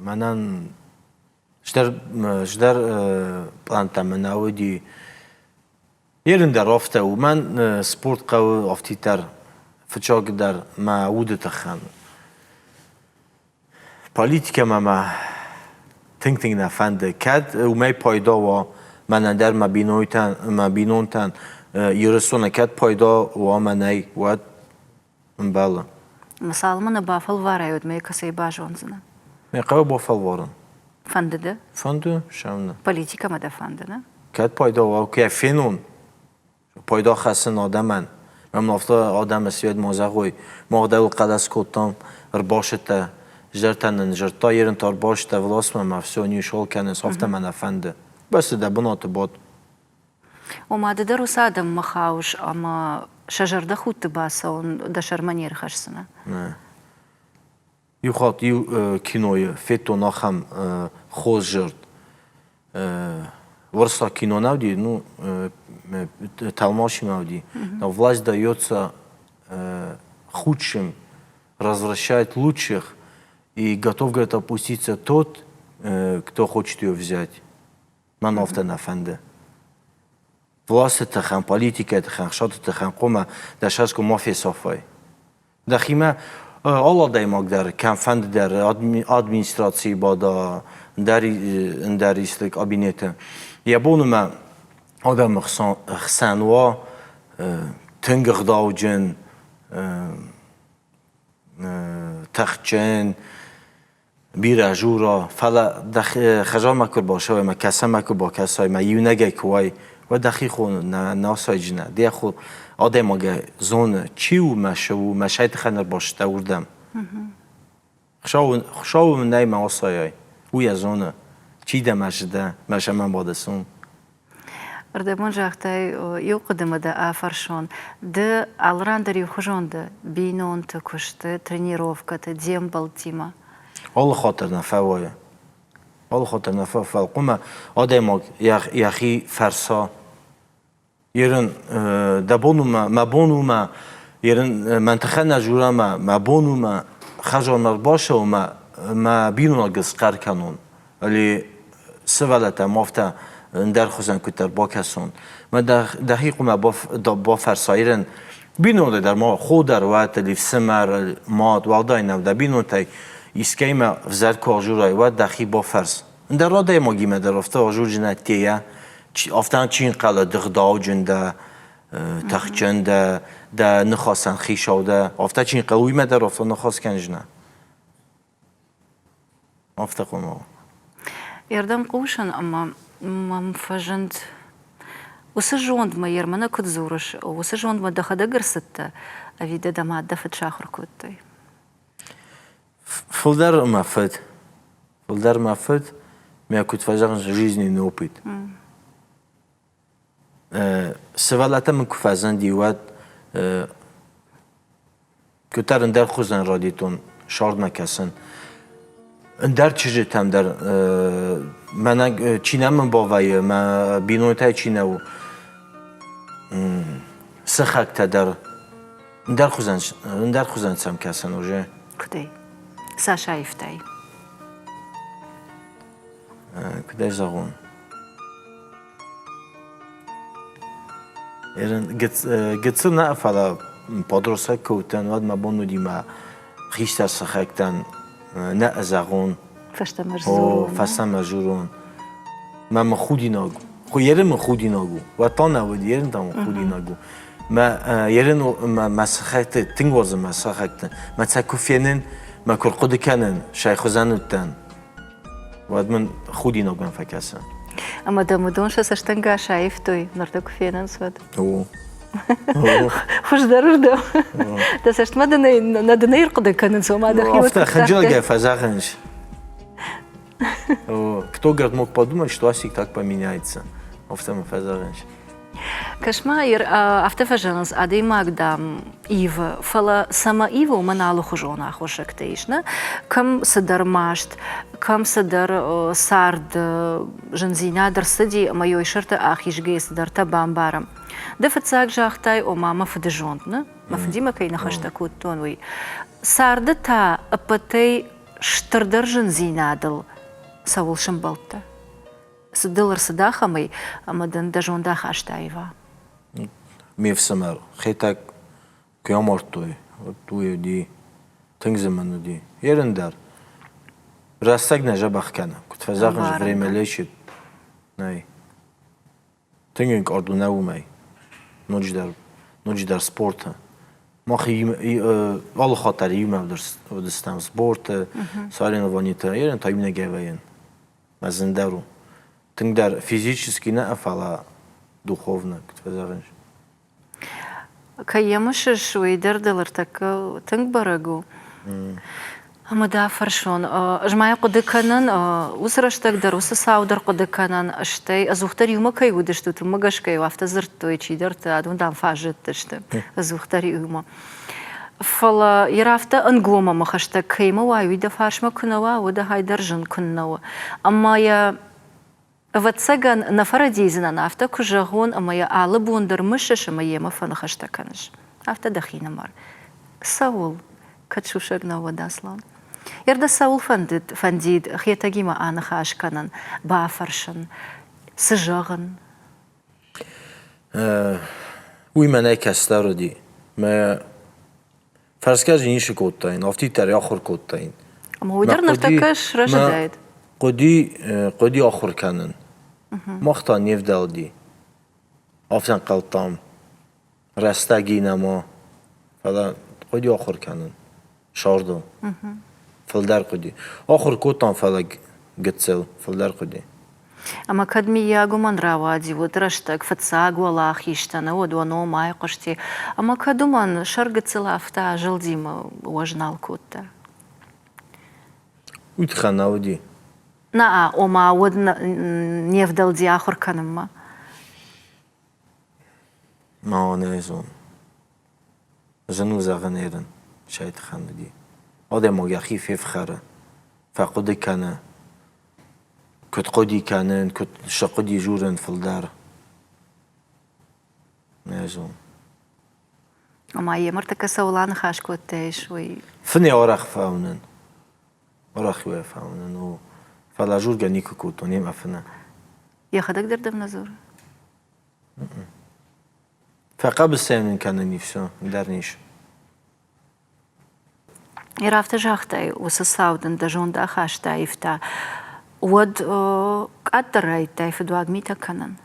Мӕнӕн стыр стыр пълантӕ мын нӕ уыди. Ерын дӕр афтӕ у. Мӕн спорт хъӕуы афтиддӕр фыццагдӕр мӕ уды тыххӕн. Политикӕмӕ мӕ тынг-тынг нӕ фӕнды. Кӕд уымӕй пайда уа мӕнӕн дӕр мӕ бинонтӕн, мӕ бинонтӕн Ирыстоны кӕд пайда уа мӕнӕй, уӕд ӕмбӕлы. Цалынмӕ нӕ бафӕлварай, уӕдмӕ йӕ кӕцӕй базондзынӕ? Мӕ хъӕуы бафӕлварын. Фӕнды дӕ? Фӕнды, сӕвны. Политикӕмӕ дӕ фӕнды, нӕ? Кӕд пайда уа, кӕй фенон, пайда хӕссын адӕмӕн. Мӕм афтӕ адӕмы свет ма зӕгъой, мах дӕуыл хъӕлӕс кодтам, ӕрбасыдтӕ, зӕртӕ нын зӕрдта, ерын та ӕрбасыдтӕ властмӕ мӕ все не ушел кӕнынц, афтӕ мӕ нӕ фӕнды. Бӕсты дӕ бынаты бад. Ома ды дӕр уыцы адӕммӕ хауыс ӕмӕ сӕ зӕрдӕхудты бацӕуын дӕ сӕрмӕ не рхӕсдзынӕ? Нӕ. Иу хатт иу кинойы федтон ахӕм хорз зӕрд. Уырыссаг кино нӕ уыди, ну, тӕлмацимӕ уыди. Но власть дается худшим, развращает лучших и готов, говорит, опуститься тот, кто хочет ее взять. Мӕн афтӕ нӕ фӕнды. Власты тыхӕн, политикӕйы тыхӕн, хсаты тыхӕн хъуамӕ дӕ сӕсгом ма фесафай. Дӕхимӕ алы адӕймаг дӕр кӕмфӕнды дӕр администрацийы бада, ӕндӕр исты кабинеты. Йӕ бон ӕмӕ адӕмы хсӕн уа тынг ӕгъдауджын, тыхджын, бирӕ жура, фӕлӕ дӕхи хӕдзармӕ куы рбацӕуай ӕмӕ кӕсӕнмӕ куы бакӕсай ӕмӕ иунӕгӕй куы уай, уӕд дӕхи хонын нӕ нӕ асайджынӕ. Дӕ хо адӕймагӕй зоны, чи у мӕ шы у, мӕ сӕй тыхӕн ӕрбацыдтӕ уырдӕм. Хуыцауы мын нӕй мӕ асайай, уый йӕ зоны, чи дӕ мӕ шы дӕ, мӕ сӕмӕн бадыс уым. Ӕрдӕбон загътай, иу хъуыдымӕ дӕ афӕрсон. Ды алыран дӕр иухуызон дӕ бинонты куысты, тренировкӕты, де мбӕлттимӕ? Алы хатт дӕр нӕ фӕуайы. Алы хатт дӕр нӕ фӕуайы. Хъуамӕ адӕймаг йӕхи фӕрса. Ерын дӕ бон у мӕ, мӕ бон у мӕ, ерын мӕн тыххӕй нӕ жура мӕ, мӕ бон у мӕ, хӕзон ӕрбацӕуы мӕ, мӕ бинонагыл схъӕр кӕнон. Али сывӕллӕттӕм афтӕ ӕндӕр хуызӕн куыддӕр бакӕсон. Мӕ дӕхи хъуамӕ бафӕрса, бинонтӕ дӕр ма хо дӕр уӕд, ӕви фсымӕр, мад, уӕлдай нӕу дӕ бинонтӕй искӕимӕ взӕр куы ажурай, уӕд дӕхи бафӕрс. Ӕндӕр адӕймагимӕ дӕр афтӕ ажурджынӕ ӕддейӕ, афтӕ чи нхъӕлы, дыгъдауджын дӕ, тыхджын дӕ, дӕ ныхасӕн хицау дӕ, афтӕ чи нхъӕлы, уыимӕ дӕр афтӕ ныхас кӕнджынӕ. Афтӕ хъуамӕ уа. Ердӕм хъусын ӕмӕ мӕм фӕзынд уыцы зондмӕ, Ермана куыд дзурыс, уыцы зондмӕ дӕхӕдӕг ӕрцыдтӕ ӕви дӕ дӕ мад дӕ фыд сахуыр кодтой? Фылдӕр мӕ фыд. Фылдӕр мӕ фыд. Мӕ куыд фӕзӕгъынц, жизненный опыт. Сывӕллӕттӕ мын куы фӕзынди, уӕд куыддӕр ӕндӕр хуызӕн райдыдтон сӕрдмӕ кӕсын. Ӕндӕр чызджытӕм дӕр мӕнӕ чи нӕ мын бавӕййы, мӕ бинонтӕй чи нӕ у, сыхӕгтӕ дӕр ӕндӕр хуызӕн, ӕндӕр хуызӕн сӕм кӕсын уже. Куыдӕй? Цас аивтай? Куыдӕй зӕгъон? Гыццыл нӕ, фӕлӕ подросток куы уыдтӕн, уӕд мӕ бон уыди мӕ хистӕр сыхӕгтӕн нӕ зӕгъон. Фӕстӕмӕ сдзурон. Фӕстӕмӕ сдзурон. Мӕ мын худинаг у. Ерын мын худинаг у. Уӕд та нӕ уыд, ерын та мын худинаг у. Мӕ ерын мӕ сыхӕгты тынг уарзын мӕ сыхӕгты. Мӕ сӕ куы фенын, мӕ куы рхъуыды кӕнын, сӕ хуызӕн уыдтӕн. уӕд мын худинагмӕ фӕкӕсы. Ӕмӕ дӕм уыдон сӕ цӕстӕнгас аивтой, ныр дӕ куы фенынц, уӕд? О. Хуыздӕрырдӕм. Дӕ цӕстмӕ дын нӕ дын ӕй ӕрхъуыды кӕнынц, ома дӕхи Афтӕ хынджылӕгӕй фӕзӕгъынц. Кто, говорит, мог подумать, что Асик так поменяется? Афтӕ мын фӕзӕгъынц. Кӕс-ма, афтӕ фӕзӕгъынц, адӕймаг, дам, ивы, фӕлӕ цӕмӕ ивы, уымӕн алыхуызон аххосӕгтӕ ис, нӕ? Кӕм цыдӕр маст, кӕм цыдӕр цард зындзинад ӕрцыди ӕмӕ йой сӕрты ахизгӕйӕ цыдӕртӕ бамбарӕм. Ды фыццаг загътай, ома мӕ фыды зонд, нӕ? Мӕ фыдимӕ кӕй ныхӕстӕ кодтон, уый. Царды та ӕппӕтӕй стырдӕр зындзинадыл цӕуыл сӕмбӕлдтӕ? Цы дыл ӕрцыд ахӕмӕй, ӕмӕ дын дӕ зондахаст аива? Ме фсымӕр Хетӕг куы амардтой, уӕд уый уыди, тынг зымӕн уыди. Ерын дӕр. Рӕстӕг нӕ дзӕбӕх кӕны. Куыд фӕзӕгъынц, время лечит. Нӕй. Тынг ӕнкъард у нӕ уымӕй. Ноджыдӕр, ноджыдӕр спорты. Мах алы хатт дӕр иумӕ уыдыстӕм спорты, соревнованиты. Ерын та иунӕгӕй вӕййын. Мӕ зындӕр у. Тынгдӕр физически нӕ, фӕлӕ духовно, куыд фӕзӕгъынц. Кӕй йӕ мысыс, уый дӕр дыл ӕртӕккӕ тынг бӕрӕг у. Ӕмӕ дӕ фӕрсон, ӕз ма йӕ хъуыды кӕнын, уыцы рӕстӕг дӕр, уыцы цау дӕр хъуыды кӕнын, стӕй ӕдзухдӕр иумӕ кӕй уыдыстут, уымӕ гӕсгӕ-иу афтӕ дзырдтой чидӕртӕ, адон, дам, фӕзыдтысты ӕдзухдӕр иумӕ. Фӕлӕ йӕ афтӕ ӕнгом ӕмӕ хӕстӕг кӕимӕ уай, уый дӕ фарсмӕ куы нӕ уа, уӕд ахӕй дӕр зын куыннӕ у. Ӕмӕ йӕ, ӕвӕццӕгӕн, нӕ фӕрӕдийдзынӕн, афтӕ куы зӕгъон, ӕмӕ йӕ алы бон дӕр мысыс ӕмӕ йемӕ фӕныхӕстӕ кӕныс. Афтӕ дӕхинымӕр. Цӕуыл? Кӕд сусӕг нӕу уӕд Аслан? Йӕ цӕуыл фӕндыд, фӕндид Хетӕгимӕ аныхас кӕнын, бафӕрсын, цы зӕгъын? Уый мӕнӕй кӕстӕр уыди. Мӕ фӕрсгӕ дзы ницы кодтаин, афтиддӕр ахуыр кодтаин. Ӕмӕ уый дӕр ныртӕккӕ срӕзыдаид? Хъуыди, хъуыди ахуыр кӕнын. Мах та не вдӕлди. Афтӕ ӕнхъӕлдтам, рӕстӕги нӕма, фӕлӕ хъуыди ахуыр кӕнын. Сӕрды. Фылдӕр хъуыди. Ахуыр кодтам, фӕлӕ гыццыл фылдӕр хъуыди. Ӕмӕ кӕд миййаг уымӕн рауади, уӕд рӕстӕг фыццаг уӕлахизтӕ нӕ уӕд уӕ ном айхъуысти, ӕмӕ кӕд уымӕн сӕр гыццыл афтӕ азылди мӕ уӕз нал кодта? Уый тыххӕй нӕ уыди. Нӕ, ома уӕд не вдӕлди ахуыр кӕнынмӕ. Ма нӕ зон. Зын у зӕгъын ерын, сӕй тыххӕн уыди. Адӕймаг йӕхи фефхӕры, фӕхъуыды кӕны, куыд хъуыди кӕнын, куыд цы хъуыди дзурын фылдӕр. Нӕ зон. Ома йемӕ ӕртӕккӕ цӕуыл аныхас кодтаис, уый? Фынӕй арӕх фӕуынын. Арӕх-иу фӕуынын, у. Фӕлӕ дзургӕ никуы кодтон йемӕ фыны. Йӕхӕдӕг дӕр дӕм нӕ дзуры? Фӕхъӕбысӕй нын кӕнын и все, ӕндӕр низ. Ир афтӕ загътай, уыцы цау дын дӕ зондахаст аивта, уӕд къаддӕр райдыдтай фыдуаг митӕ кӕнын.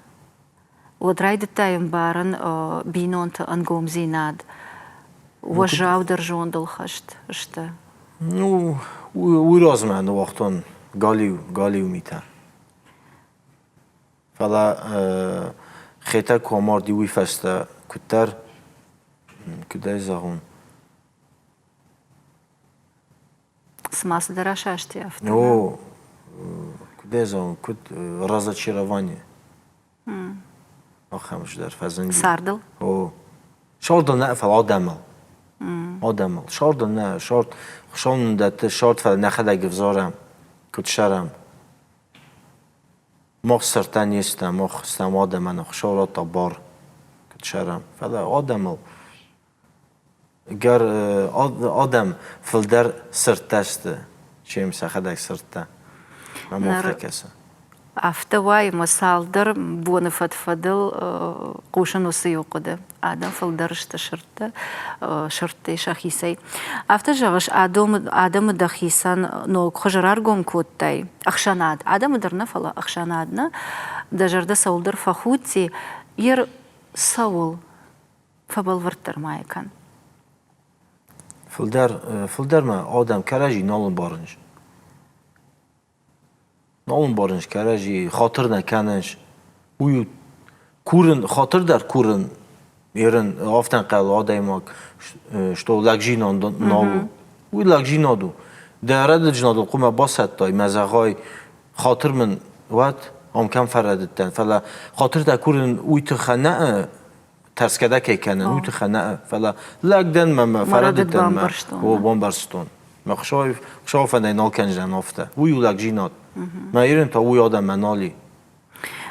Уӕд райдыдтай ӕмбарын бинонты ӕнгомдзинад, уӕззаудӕр зондыл хӕст сты. Ну, уый размӕ ныуагътон галиу, галиу митӕ. Фӕлӕ Хетӕг куы амарди, уый фӕстӕ куыддӕр, куыд ӕй зӕгъон. Цыма цыдӕр асасти афтӕ. О, куыд Куыд зӕгъон, куыд разочарование. Ахӕм цыдӕр фӕзынди. Цардыл? О. Сордыл нӕ, фӕлӕ адӕмыл. Адӕмыл. Сордыл нӕ, сорд Хуыцау нын дӕтты сорд, фӕлӕ нӕхӕдӕг ӕвзарӕм, куыд сӕрӕм. Мах сырдтӕ не стӕм, мах стӕм адӕмӕн, Хуыцау радта бар, куыд сӕрӕм. Фӕлӕ адӕмыл Ӕгӕр адӕм фылдӕр сырдтӕ сты, чем сӕхӕдӕг сырдтӕ. Мӕм афтӕ кӕсы. Афтӕ уайы мӕ цалдӕр боны фӕд-фӕдыл хъусын уыцы иу хъуыды. Адӕм фылдӕр сты сырдтӕ, сырдтӕй сӕхицӕй. Афтӕ зӕгъыс, адӕмы дӕхицӕн ног хуызы раргом кодтай, ӕхсӕнад, адӕмы дӕр нӕ, фӕлӕ ӕхсӕнад нӕ, дӕ зӕрдӕ цӕуылдӕр фӕхудти, йе цӕуыл? Фӕбӕлвырддӕр ма йӕ кӕн. Фылдӕр, фылдӕр ма адӕм кӕрӕдзи нал ӕмбарынц. Нал ӕмбарынц кӕрӕдзи, хатыр нӕ кӕнынц. Уый у курын, хатыр дӕр курын, ерын афтӕ ӕнхъӕл адӕймаг, что лӕгдзинад нал у. Уый лӕгдзинад у. Дӕ рӕдыддзинадыл хъуамӕ басӕттай, мӕ зӕгъай, хатыр мын уӕд, ам кӕм фӕрӕдыдтӕн, фӕлӕ хатыртӕ курын уый тыххӕй нӕ тӕрсгӕ дӕ кӕй кӕнын, уый тыххӕй нӕ, фӕлӕ лӕг дӕн мӕ мӕ фӕрӕдыдтӕн мӕ о, бамбӕрстон. Мӕ Хуыцауы фӕндӕй нал кӕндзӕн афтӕ. Уый у лӕгдзинад. Мӕ ирын та уый адӕммӕ нал и.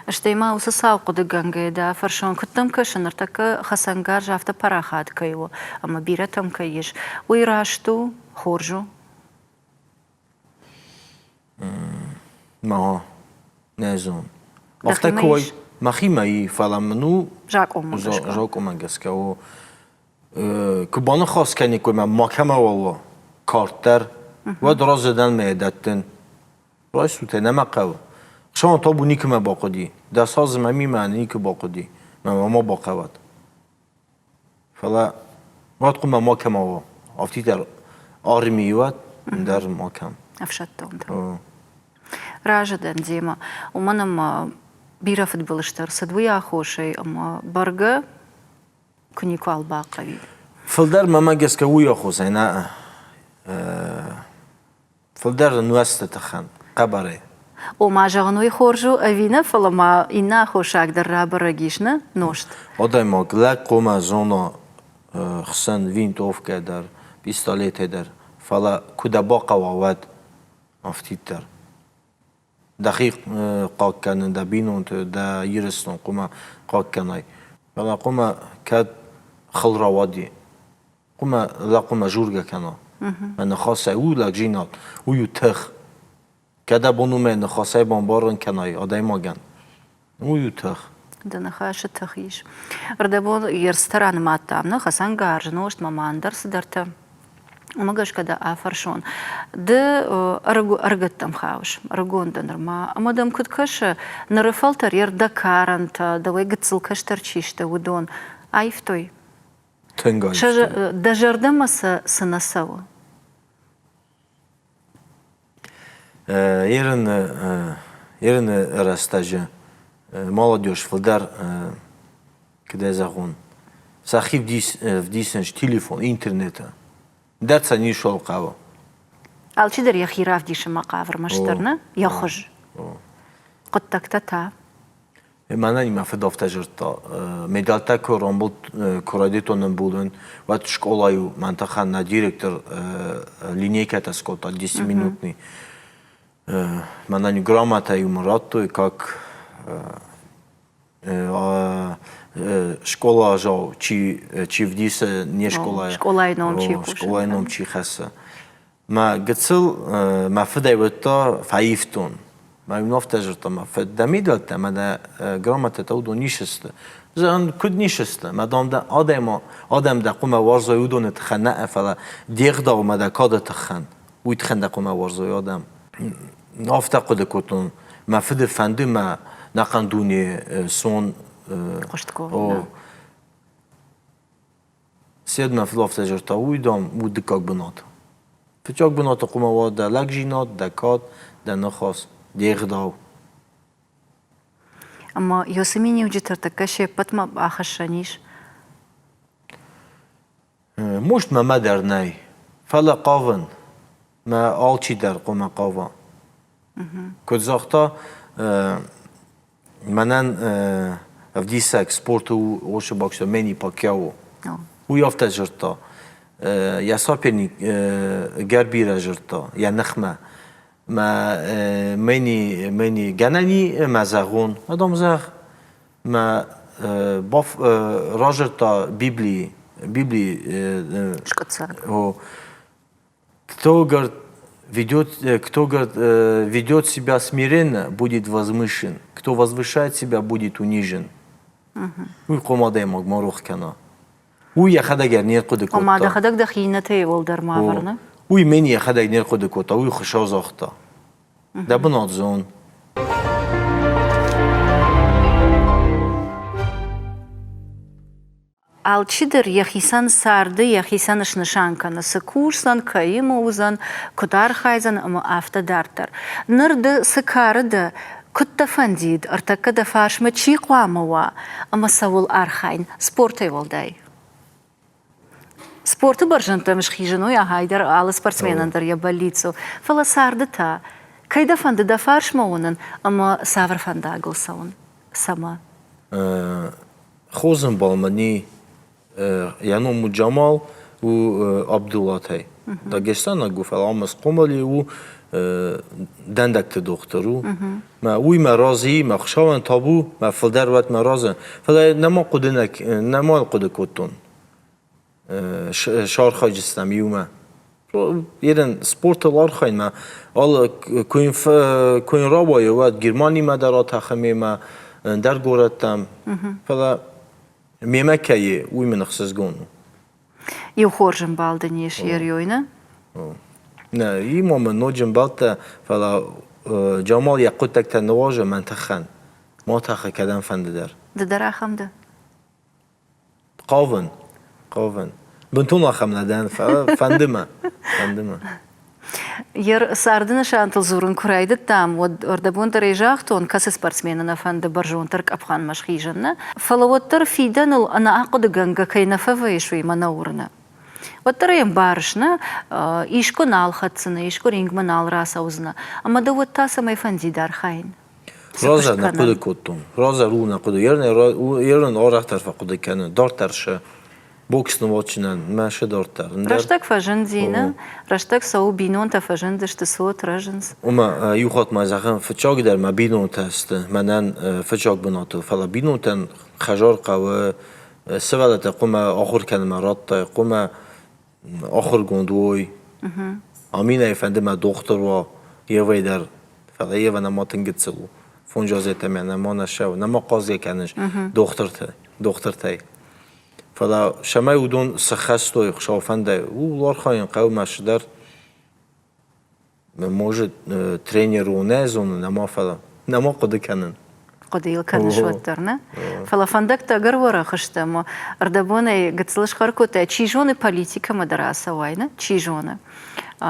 Стӕй ма уыцы сау хъуыдыгӕнгӕйӕ дӕ фӕрсон, куыд дӕм кӕсы, ныртӕккӕ хӕцӕнгарз афтӕ парахат кӕй у ӕмӕ бирӕтӕм кӕй ис, уый раст у, хорз у? Ма, нӕ зон. Афтӕ куы уай, мӕхимӕ и, фӕлӕ мын у закъонмӕ гӕсгӕ. Закъонмӕ гӕсгӕ у. Куы баныхас кӕниккой мӕ макӕмӕ уал кард дӕр, уӕд разы дӕн мӕ дӕттын. Райсут ӕй, нӕ мӕ хъӕуы. Хсӕн табу никуы мӕ бахъуыди. Дӕ саз мӕ мимӕ никуы бахъуыди. Мӕ ма бахъӕуӕд. Фӕлӕ уӕд хъуамӕ макӕмӕ уа. Афтидӕр армийы уӕд, ӕндӕр макӕм. Ӕфсӕддонтӕ. Разы дӕн демӕ, уымӕн ӕмӕ бирӕ фыдбылызтӕ ӕрцыд уый аххосӕй, ӕмӕ бӕргӕ куы никуал бахъӕуид. Фылдӕр мӕмӕ гӕсгӕ уый аххосӕй нӕ Фылдӕр нуӕзты тыххӕн, хъӕбӕрӕй. Ома, зӕгъын, уый хорз у ӕви нӕ, фӕлӕ ма иннӕ аххосаг дӕр рабӕрӕг ис, нӕ нозт. Адӕймаг лӕг хъуамӕ зона хсӕн винтовкӕ дӕр, пистолетӕй дӕр, фӕлӕ куы дӕ бахъӕуа, уӕд афтиддӕр. Дӕхи хъахъхъӕнын, дӕ бинонты, дӕ Ирыстон хъуамӕ хъахъхъӕнай. Фӕлӕ хъуамӕ кӕд хыл рауади, Хъуамӕ лӕг хъуамӕ жургӕ кӕна. Мӕ ныхасӕй у лӕгдзинад, уый у тых. Кӕд абон у мӕ ныхасӕй бамбарын кӕнай адӕймагӕн, уый у тых. Дӕ ныхасы тых ис. Ӕрдӕбон ерыстӕ ранымадтам, нӕ хӕцӕнгарз, нозт ма ма ӕндӕр цыдӕртӕ. Уымӕ гӕсгӕ дӕ афӕрсон. Ды ӕрыгӕттӕм хауыс, ӕрыгон дӕ нырма. Ӕмӕ дӕм куыд кӕсы, ныры фӕлтӕр йе рдӕгкарӕнтӕ, дӕуӕй гыццыл кӕстӕр чи сты, уыдон аивтой? Тынг аивтой. Дӕ зӕрдӕмӕ сӕ цы нӕ цӕуы? Ерыны рӕстӕджы молодежь фылдӕр, куыд зӕгъон, сӕхи вдисынц телефон, интернеты. Дӕр сӕ ницуал хъӕуы. Алчидӕр йӕхи равдисынмӕ хъавы ӕрмӕстдӕр, нӕ? Йӕ хуыз. Хъуыддӕгтӕ та? Мӕнӕн мӕ фыд афтӕ дзырдта, медальтӕ куы рамбылд, куы райдыдтон ӕмбулын, уӕд скъолайы мӕн тыххӕн нӕ директор линейкӕтӕ скодта десятиминутный. Мӕнӕн грамотӕ-иу мын радтой, как скъоладзау чи чи вдисы не скъолайы скъолайы ном чи скъолайы ном чи хӕссы. Мӕ гыццыл мӕ фыдӕй уыдта фӕивтон. Мӕ уын афтӕ зыдта, мӕ фыд дӕ медальтӕ мӕ дӕ грамотӕтӕ уыдон не сысты. Зӕгъын, куыд не сысты? Мӕ дам дӕ адӕм, адӕм дӕ хъуамӕ уарзой уыдоны тыххӕн нӕ, фӕлӕ де гъдау мӕ дӕ кады тыххӕн. Уый тыххӕн дӕ хъуамӕ уарзой адӕм. Афтӕ хъуыды кодтон, мӕ фыды фӕнды мӕ нӕхъӕн дуне сон. Хъуыстгонд. Сед мӕ фыд афтӕ зӕгъта, уый, дам, у дыккаг бынат. Фыццаг бынаты хъуамӕ уа дӕ лӕгдзинад, дӕ кад, дӕ ныхас, де гъдау. Ӕмӕ уыцы миниуджытӕ тӕккӕ се ппӕтмӕ ахӕссӕн ис? Муст мӕмӕ дӕр нӕй, фӕлӕ хъавын, мӕ алчидӕр хъуамӕ хъава. Куыд загъта, мӕнӕн ӕвдисӕг спорты у Ошы боксер Мэнни Пакьяо. Уый афтӕ дзырдта. Йӕ соперник ӕгӕр бирӕ дзырдта йӕ ныхмӕ. Мӕ Мэнни, Мэнни гӕнӕн и мӕ зӕгъон, адӕм зӕгъ. Мӕ разырдта Библийы, Библийы скъуыддзаг. Кто, говорит, ведет, кто, говорит, ведет себя смиренно, будет возвышен. Кто возвышает себя, будет унижен. Уый хъом адӕймаг ма рох кӕна. Уый йӕхӕдӕг не рхъуыды кодта. Ома дӕхӕдӕг дӕхи иннӕтӕй уӕлдӕр ма вӕрны? Уый мӕн йӕхӕдӕг не рхъуыды кодта, уый Хуыцау загъта. Дӕ бынат зон. Алчидӕр йӕхицӕн царды йӕхицӕн снысан кӕны, цы кусдзӕн, кӕимӕ уыдзӕн, куыд архайдзӕн ӕмӕ афтӕ дарддӕр. Ныр ды цы кары дӕ, куыд дӕ фӕндид, ӕртӕккӕ дӕ фарсмӕ чи хъуамӕ уа ӕмӕ цӕуыл архайын спортӕй уӕлдай? Спорты бӕрзӕндтӕм схизын уый ахайдӕр алы спортсменӕн дӕр йӕ бӕллиц у, фӕлӕ царды та кӕй дӕ фӕнды дӕ фарсмӕ уынын ӕмӕ цавӕр фӕндагыл цӕуын, цӕмӕ? Хорз ӕмбал мӕ ни йӕ ном у Джамал, у Абдуллатӕй. Дагестанаг у, фӕлӕ ам схъомыл у дӕндӕгты дохтыр у. Мӕ уый мӕ разы мӕ Хуыцауӕн табу, мӕ фылдӕр уӕд мӕ разы. Фӕлӕ нӕма хъуыды нӕма хъуыды кодтон. Сархайджыстӕм иумӕ. Ерын спортыл архайынмӕ алы куы йын рауайы, уӕд Германимӕ дӕр атӕхы мемӕ, ӕндӕр горӕттӕм. Фӕлӕ мемӕ кӕй уый мын ӕхсызгон у. Иу хорз ӕмбал дын ис, Ерёйна? Нӕ, има мын ноджы ӕмбӕлттӕ, фӕлӕ Джамал йӕ хъуыддӕгтӕ ныуазы мӕн тыххӕн. Ма тӕхы кӕдӕмфӕнды дӕр. Ды дӕр ахӕм дӕ? Хъавын, хъавын. Бынтон ахӕм нӕ дӕн, фӕлӕ фӕнды мӕ, фӕнды мӕ. Йе царды нысантыл дзурын куы райдыдтам, уӕд ӕрдӕбон дӕр ӕй загътон, кӕцы спортсмены нӕ фӕнды бӕрзонддӕр къӕпхӕнмӕ схизын, нӕ? Фӕлӕ уӕддӕр фидӕныл ӕнӕахъуыдыгӕнгӕ кӕй нӕ фӕвӕййыс, уый мӕ нӕ уырны. Уӕддӕр ӕй ӕмбарыс, нӕ? Искуы нал хӕцдзынӕ, искуы рингмӕ нал рацӕудзынӕ, ӕмӕ дӕ уӕд та цӕмӕй фӕндид архайын? Раздӕр нӕ хъуыды кодтон. Раздӕр у нӕ хъуыды. Ерын арӕхдӕр фӕхъуыды кӕны. Дарддӕр сӕ бокс нывӕдджынӕн мӕ сӕ дарддӕр. Рӕстӕг фӕзынди, нӕ? Рӕстӕг цӕуы, бинонтӕ фӕзындысты, цот рӕзынц. Уымӕ иу хатт ма зӕгъын, фыццагдӕр мӕ бинонтӕ сты мӕнӕн фыццаг бынатыл, фӕлӕ бинонтӕн хӕдзар хъӕуы, сывӕллӕттӕ хъуамӕ ахуыр кӕнынмӕ радтай, хъуамӕ ахуыргонд уой. Аминӕйы фӕнды мӕ дохтыр уа, Евӕй дӕр. Фӕлӕ Ева нӕма тынг гыццыл у. Фондз азетӕмӕ нӕма нӕ сӕу, нӕма хъазгӕ кӕныс дохтырты, дохтыртӕй. Фӕлӕ цӕмӕй уыдон сыххӕстой Хуыцауы фӕндӕй, ууыл архайын хъӕуы мӕ цыдӕр Может, тренер у нӕ зонын, ӕмӕ фӕлӕ нӕма хъуыды кӕнын. Хъуыды йыл кӕныс уӕддӕр, нӕ? Фӕлӕ фӕндӕгтӕ ӕгӕр уӕрӕх сты ӕмӕ ӕрдӕбонӕй гыццыл схъӕр кодтай, чи зоны, политикӕмӕ дӕр ацӕуай, нӕ? Чи зоны.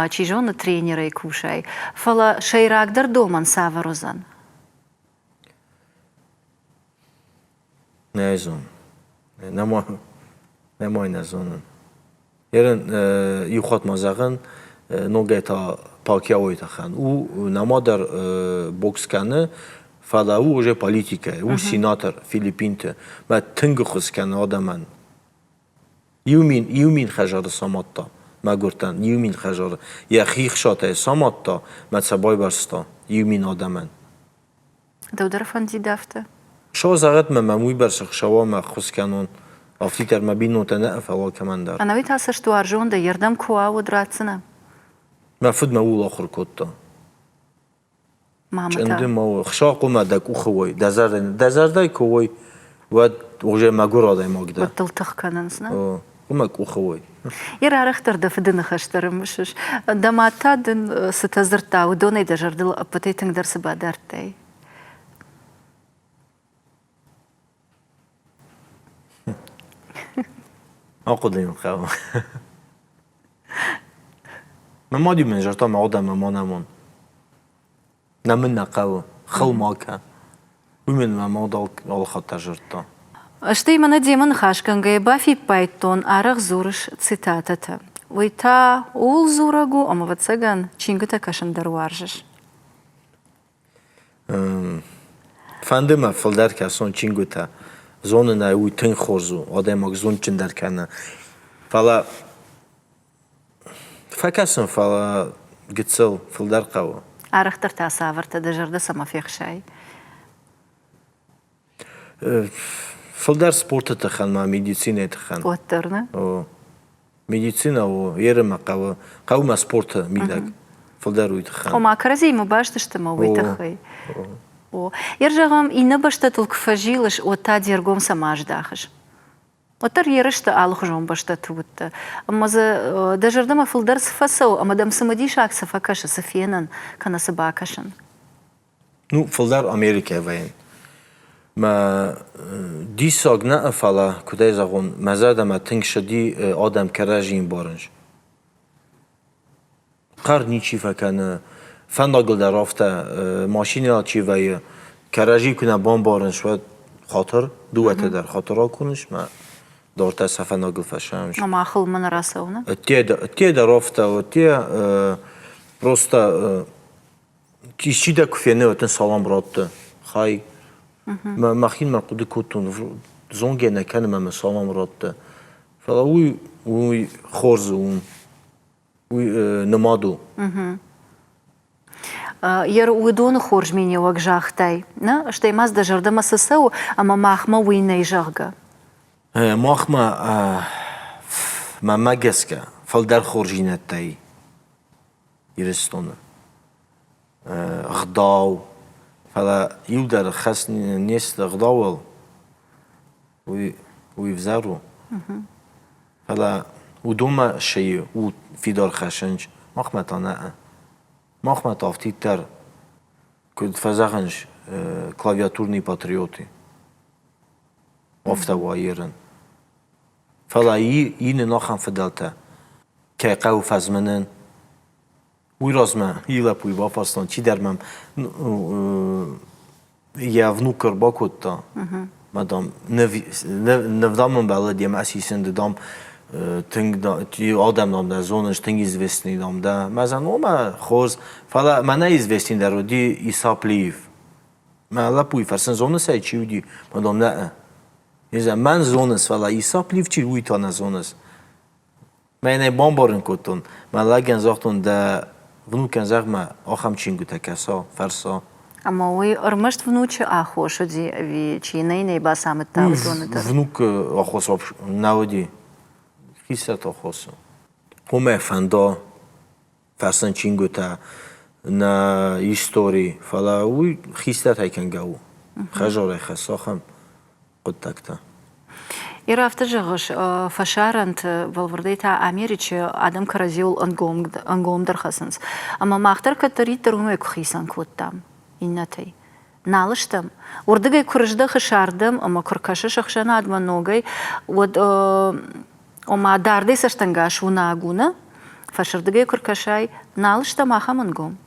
Чи зоны, тренерӕй кусай. Фӕлӕ сӕйрагдӕр домӕн цавӕр уыдзӕн? Нӕ зонын. Нӕма, нӕма нӕ зонын. Ерын иу хатт ма зӕгъын, ногӕй та Пакьяойы тыххӕн. У нӕма дӕр бокс кӕны, фӕлӕ у уже политикӕ, у сенатор Филиппинты. Мӕ тынг ӕххуыс кӕны адӕмӕн. Иу мин хӕдзары самадта мӕгуыртӕн, 1000 хӕдзары. Йӕхи хсатӕй самадта, мӕ сӕ байбӕрста 1000 адӕмӕн. Дӕу дӕр фӕндид афтӕ? Шо зӕгъӕд мӕ мӕм уыйбӕрц ӕхсӕвӕ мӕ ӕххуыс кӕнон. Афтиддӕр мӕ бинонтӕ нӕ, фӕлӕ кӕмӕндӕр. Ӕнӕуи та цӕстуарзон дӕ, йе рдӕм куы уа, уӕд ратдзынӕ? Мӕ фыд мӕ ууыл ахуыр кодта. Мамӕ та? Чъынды ма у. Хсӕв хъуамӕ дӕ къухы уой, дӕ зӕрдӕ, дӕ зӕрдӕйы куы уой, уӕд уже мӕгуыр адӕймаг дӕ. Уӕд дыл тых кӕнынц, нӕ? Хъуамӕ къухы уой. Йе рарӕхдӕр дӕ фыды ныхӕстӕ рымысыс. Дӕ мад та дын цытӕ дзырдта, уыдонӕй дӕ зӕрдыл ӕппӕтӕй тынгдӕр цы бадардтай? Ахъуыды йын хъӕуы. Мӕ мад-иу мын загъта, мӕ адӕмы ма нӕмон. Нӕмын нӕ хъӕуы, хыл ма кӕ. Уый мын мӕ мад алыхатт дӕр зыдта. Стӕй мӕнӕ демӕ ныхасгӕнгӕйӕ бафиппайдтон, арӕх дзурыс цитатӕтӕ. Уый та ууыл дзурӕг у, ӕмӕ, ӕвӕццӕгӕн, чингуытӕ кӕсын дӕр уарзыс. Фӕнды мӕ фылдӕр кӕсон чингуытӕ. Зонын ӕй, уый тынг хорз у, адӕймаг зондджындӕр кӕны. Фӕлӕ фӕкӕсын, фӕлӕ гыццыл фылдӕр хъӕуы. Арӕхдӕр та цавӕртӕ дӕ зӕрдӕ цӕмӕ фехсайы? Фылдӕр спорты тыххӕн ма медицинӕйы тыххӕн. Уӕддӕр, нӕ? О. Медицинӕ у, ерымӕ хъӕуы, хъӕуы ма спорты мидӕг. Фылдӕр уый тыххӕн. Ома кӕрӕдзиимӕ баст сты ӕмӕ уый тыххӕй. О. Ер зӕгъӕм, иннӕ бӕстӕтыл куы фӕзилыс, уӕд та де ргом цӕмӕ аздахыс? Уӕддӕр ерысты алыхуызон бӕстӕты уыдтӕ. Ӕмӕ дзы дӕ зӕрдӕмӕ фылдӕр цы фӕцӕуы ӕмӕ дӕм цымыдисаг цы фӕкӕсы, цы фенын кӕнӕ цы бакӕсын? Ну, фылдӕр Америкӕйы вӕййын. Мӕ диссаг нӕ, фӕлӕ, куыдӕй зӕгъон, мӕ зӕрдӕмӕ тынг сыди адӕм кӕрӕдзийы мбарынц. Хъӕр ничи фӕкӕны, фӕндагыл дӕр афтӕ, машинӕйыл чи вӕййы, кӕрӕдзи куы нӕ бамбарынц, уӕд хатыр, дыууӕтӕ дӕр хатыр ракурынц мӕ дортӕ сӕ фӕндагыл фӕсайынц. Ома хылмӕ нӕ рацӕуы, нӕ? Ӕдде дӕр афтӕ, ӕдде просто Исчи дӕ куы фены, уӕд дын салам радты. Хай. Мӕхимӕ хъуыды кодтон, зонгӕ нӕ кӕны мӕ салам радты. Фӕлӕ уый, уый хорз у, уый нымад у. Ер уыдоны хорз миниуӕг загътай, нӕ? Стӕй ма дӕ зӕрдӕмӕ цы цӕуы, ӕмӕ махмӕ уый нӕй, зӕгъгӕ. Махмӕ, мӕнмӕ гӕсгӕ, фылдӕр хорздзинӕдтӕ и. Ирыстоны ӕгъдау, фӕлӕ иу дӕр хӕс не сты ӕгъдауыл, уый, уый ӕвзӕр у. Фӕлӕ уыдонмӕ сӕ у фидар хӕсынч, махмӕ та нӕ. Махмӕ та афтиддӕр, куыд фӕзӕгъынц, клавиатурный патриоты. Афтӕ уа ерын. Фӕлӕ и нын ахӕм фыдӕлтӕ, кӕй хъӕуы фӕзмынын. Уый размӕ и лӕппуйы бафарстон, чидӕр мӕм йӕ внук ӕрбакодта. Мадам, ныв дам ӕмбӕлыд йемӕ сисын, ды дам тынг адӕм дам дӕ зоныс, тынг известный дам дӕ. Мӕ зӕгъын, омӕ хорз, фӕлӕ мӕнӕ известный дӕр уыди Иса Плиев. Мӕ лӕппуйы фӕрсын, зоныс ӕй, чи уыди? Мадам, нӕ. Не знаю, мӕн зоныс, фӕлӕ Иса Плиев чи, уый та нӕ зоныс. Мӕнӕй бамбарын кодтон, мӕ лӕгӕн загътон, дӕ внукӕн зӕгъ-ма, ахӕм чингуытӕ кӕса, фӕрса. Ӕмӕ уый ӕрмӕст внучы аххос уыди ӕви чи нӕ нӕ бацамыдта уыдоны дӕр? Внук аххос нӕ уыди, хистӕрты аххос у. Уымӕ фӕнда фӕрсын чингуытӕ, нӕ истори, фӕлӕ уый хистӕртӕй кӕнгӕ у. Хӕзарӕй хӕсс ахӕм хъуыддӕгтӕ. Ир, афтӕ зӕгъыс, фӕсарӕнты, бӕлвырдӕй та Америчы адӕм кӕрӕдзиуыл ӕнгомдӕр хӕцынц. Ӕмӕ мах дӕр кӕддӕриддӕр уымӕй куы хицӕн кодтам иннӕтӕй. Нал стӕм. Уырдыгӕй куы рыздӕхыс ардӕм ӕмӕ куы ркӕсыс ӕхсӕнадмӕ ногӕй, уӕд ома дардӕй цӕстӕнгас уынаг у, нӕ? Фӕсырдыгӕй куы ркӕсай, нал стӕм ахӕм ӕнгом.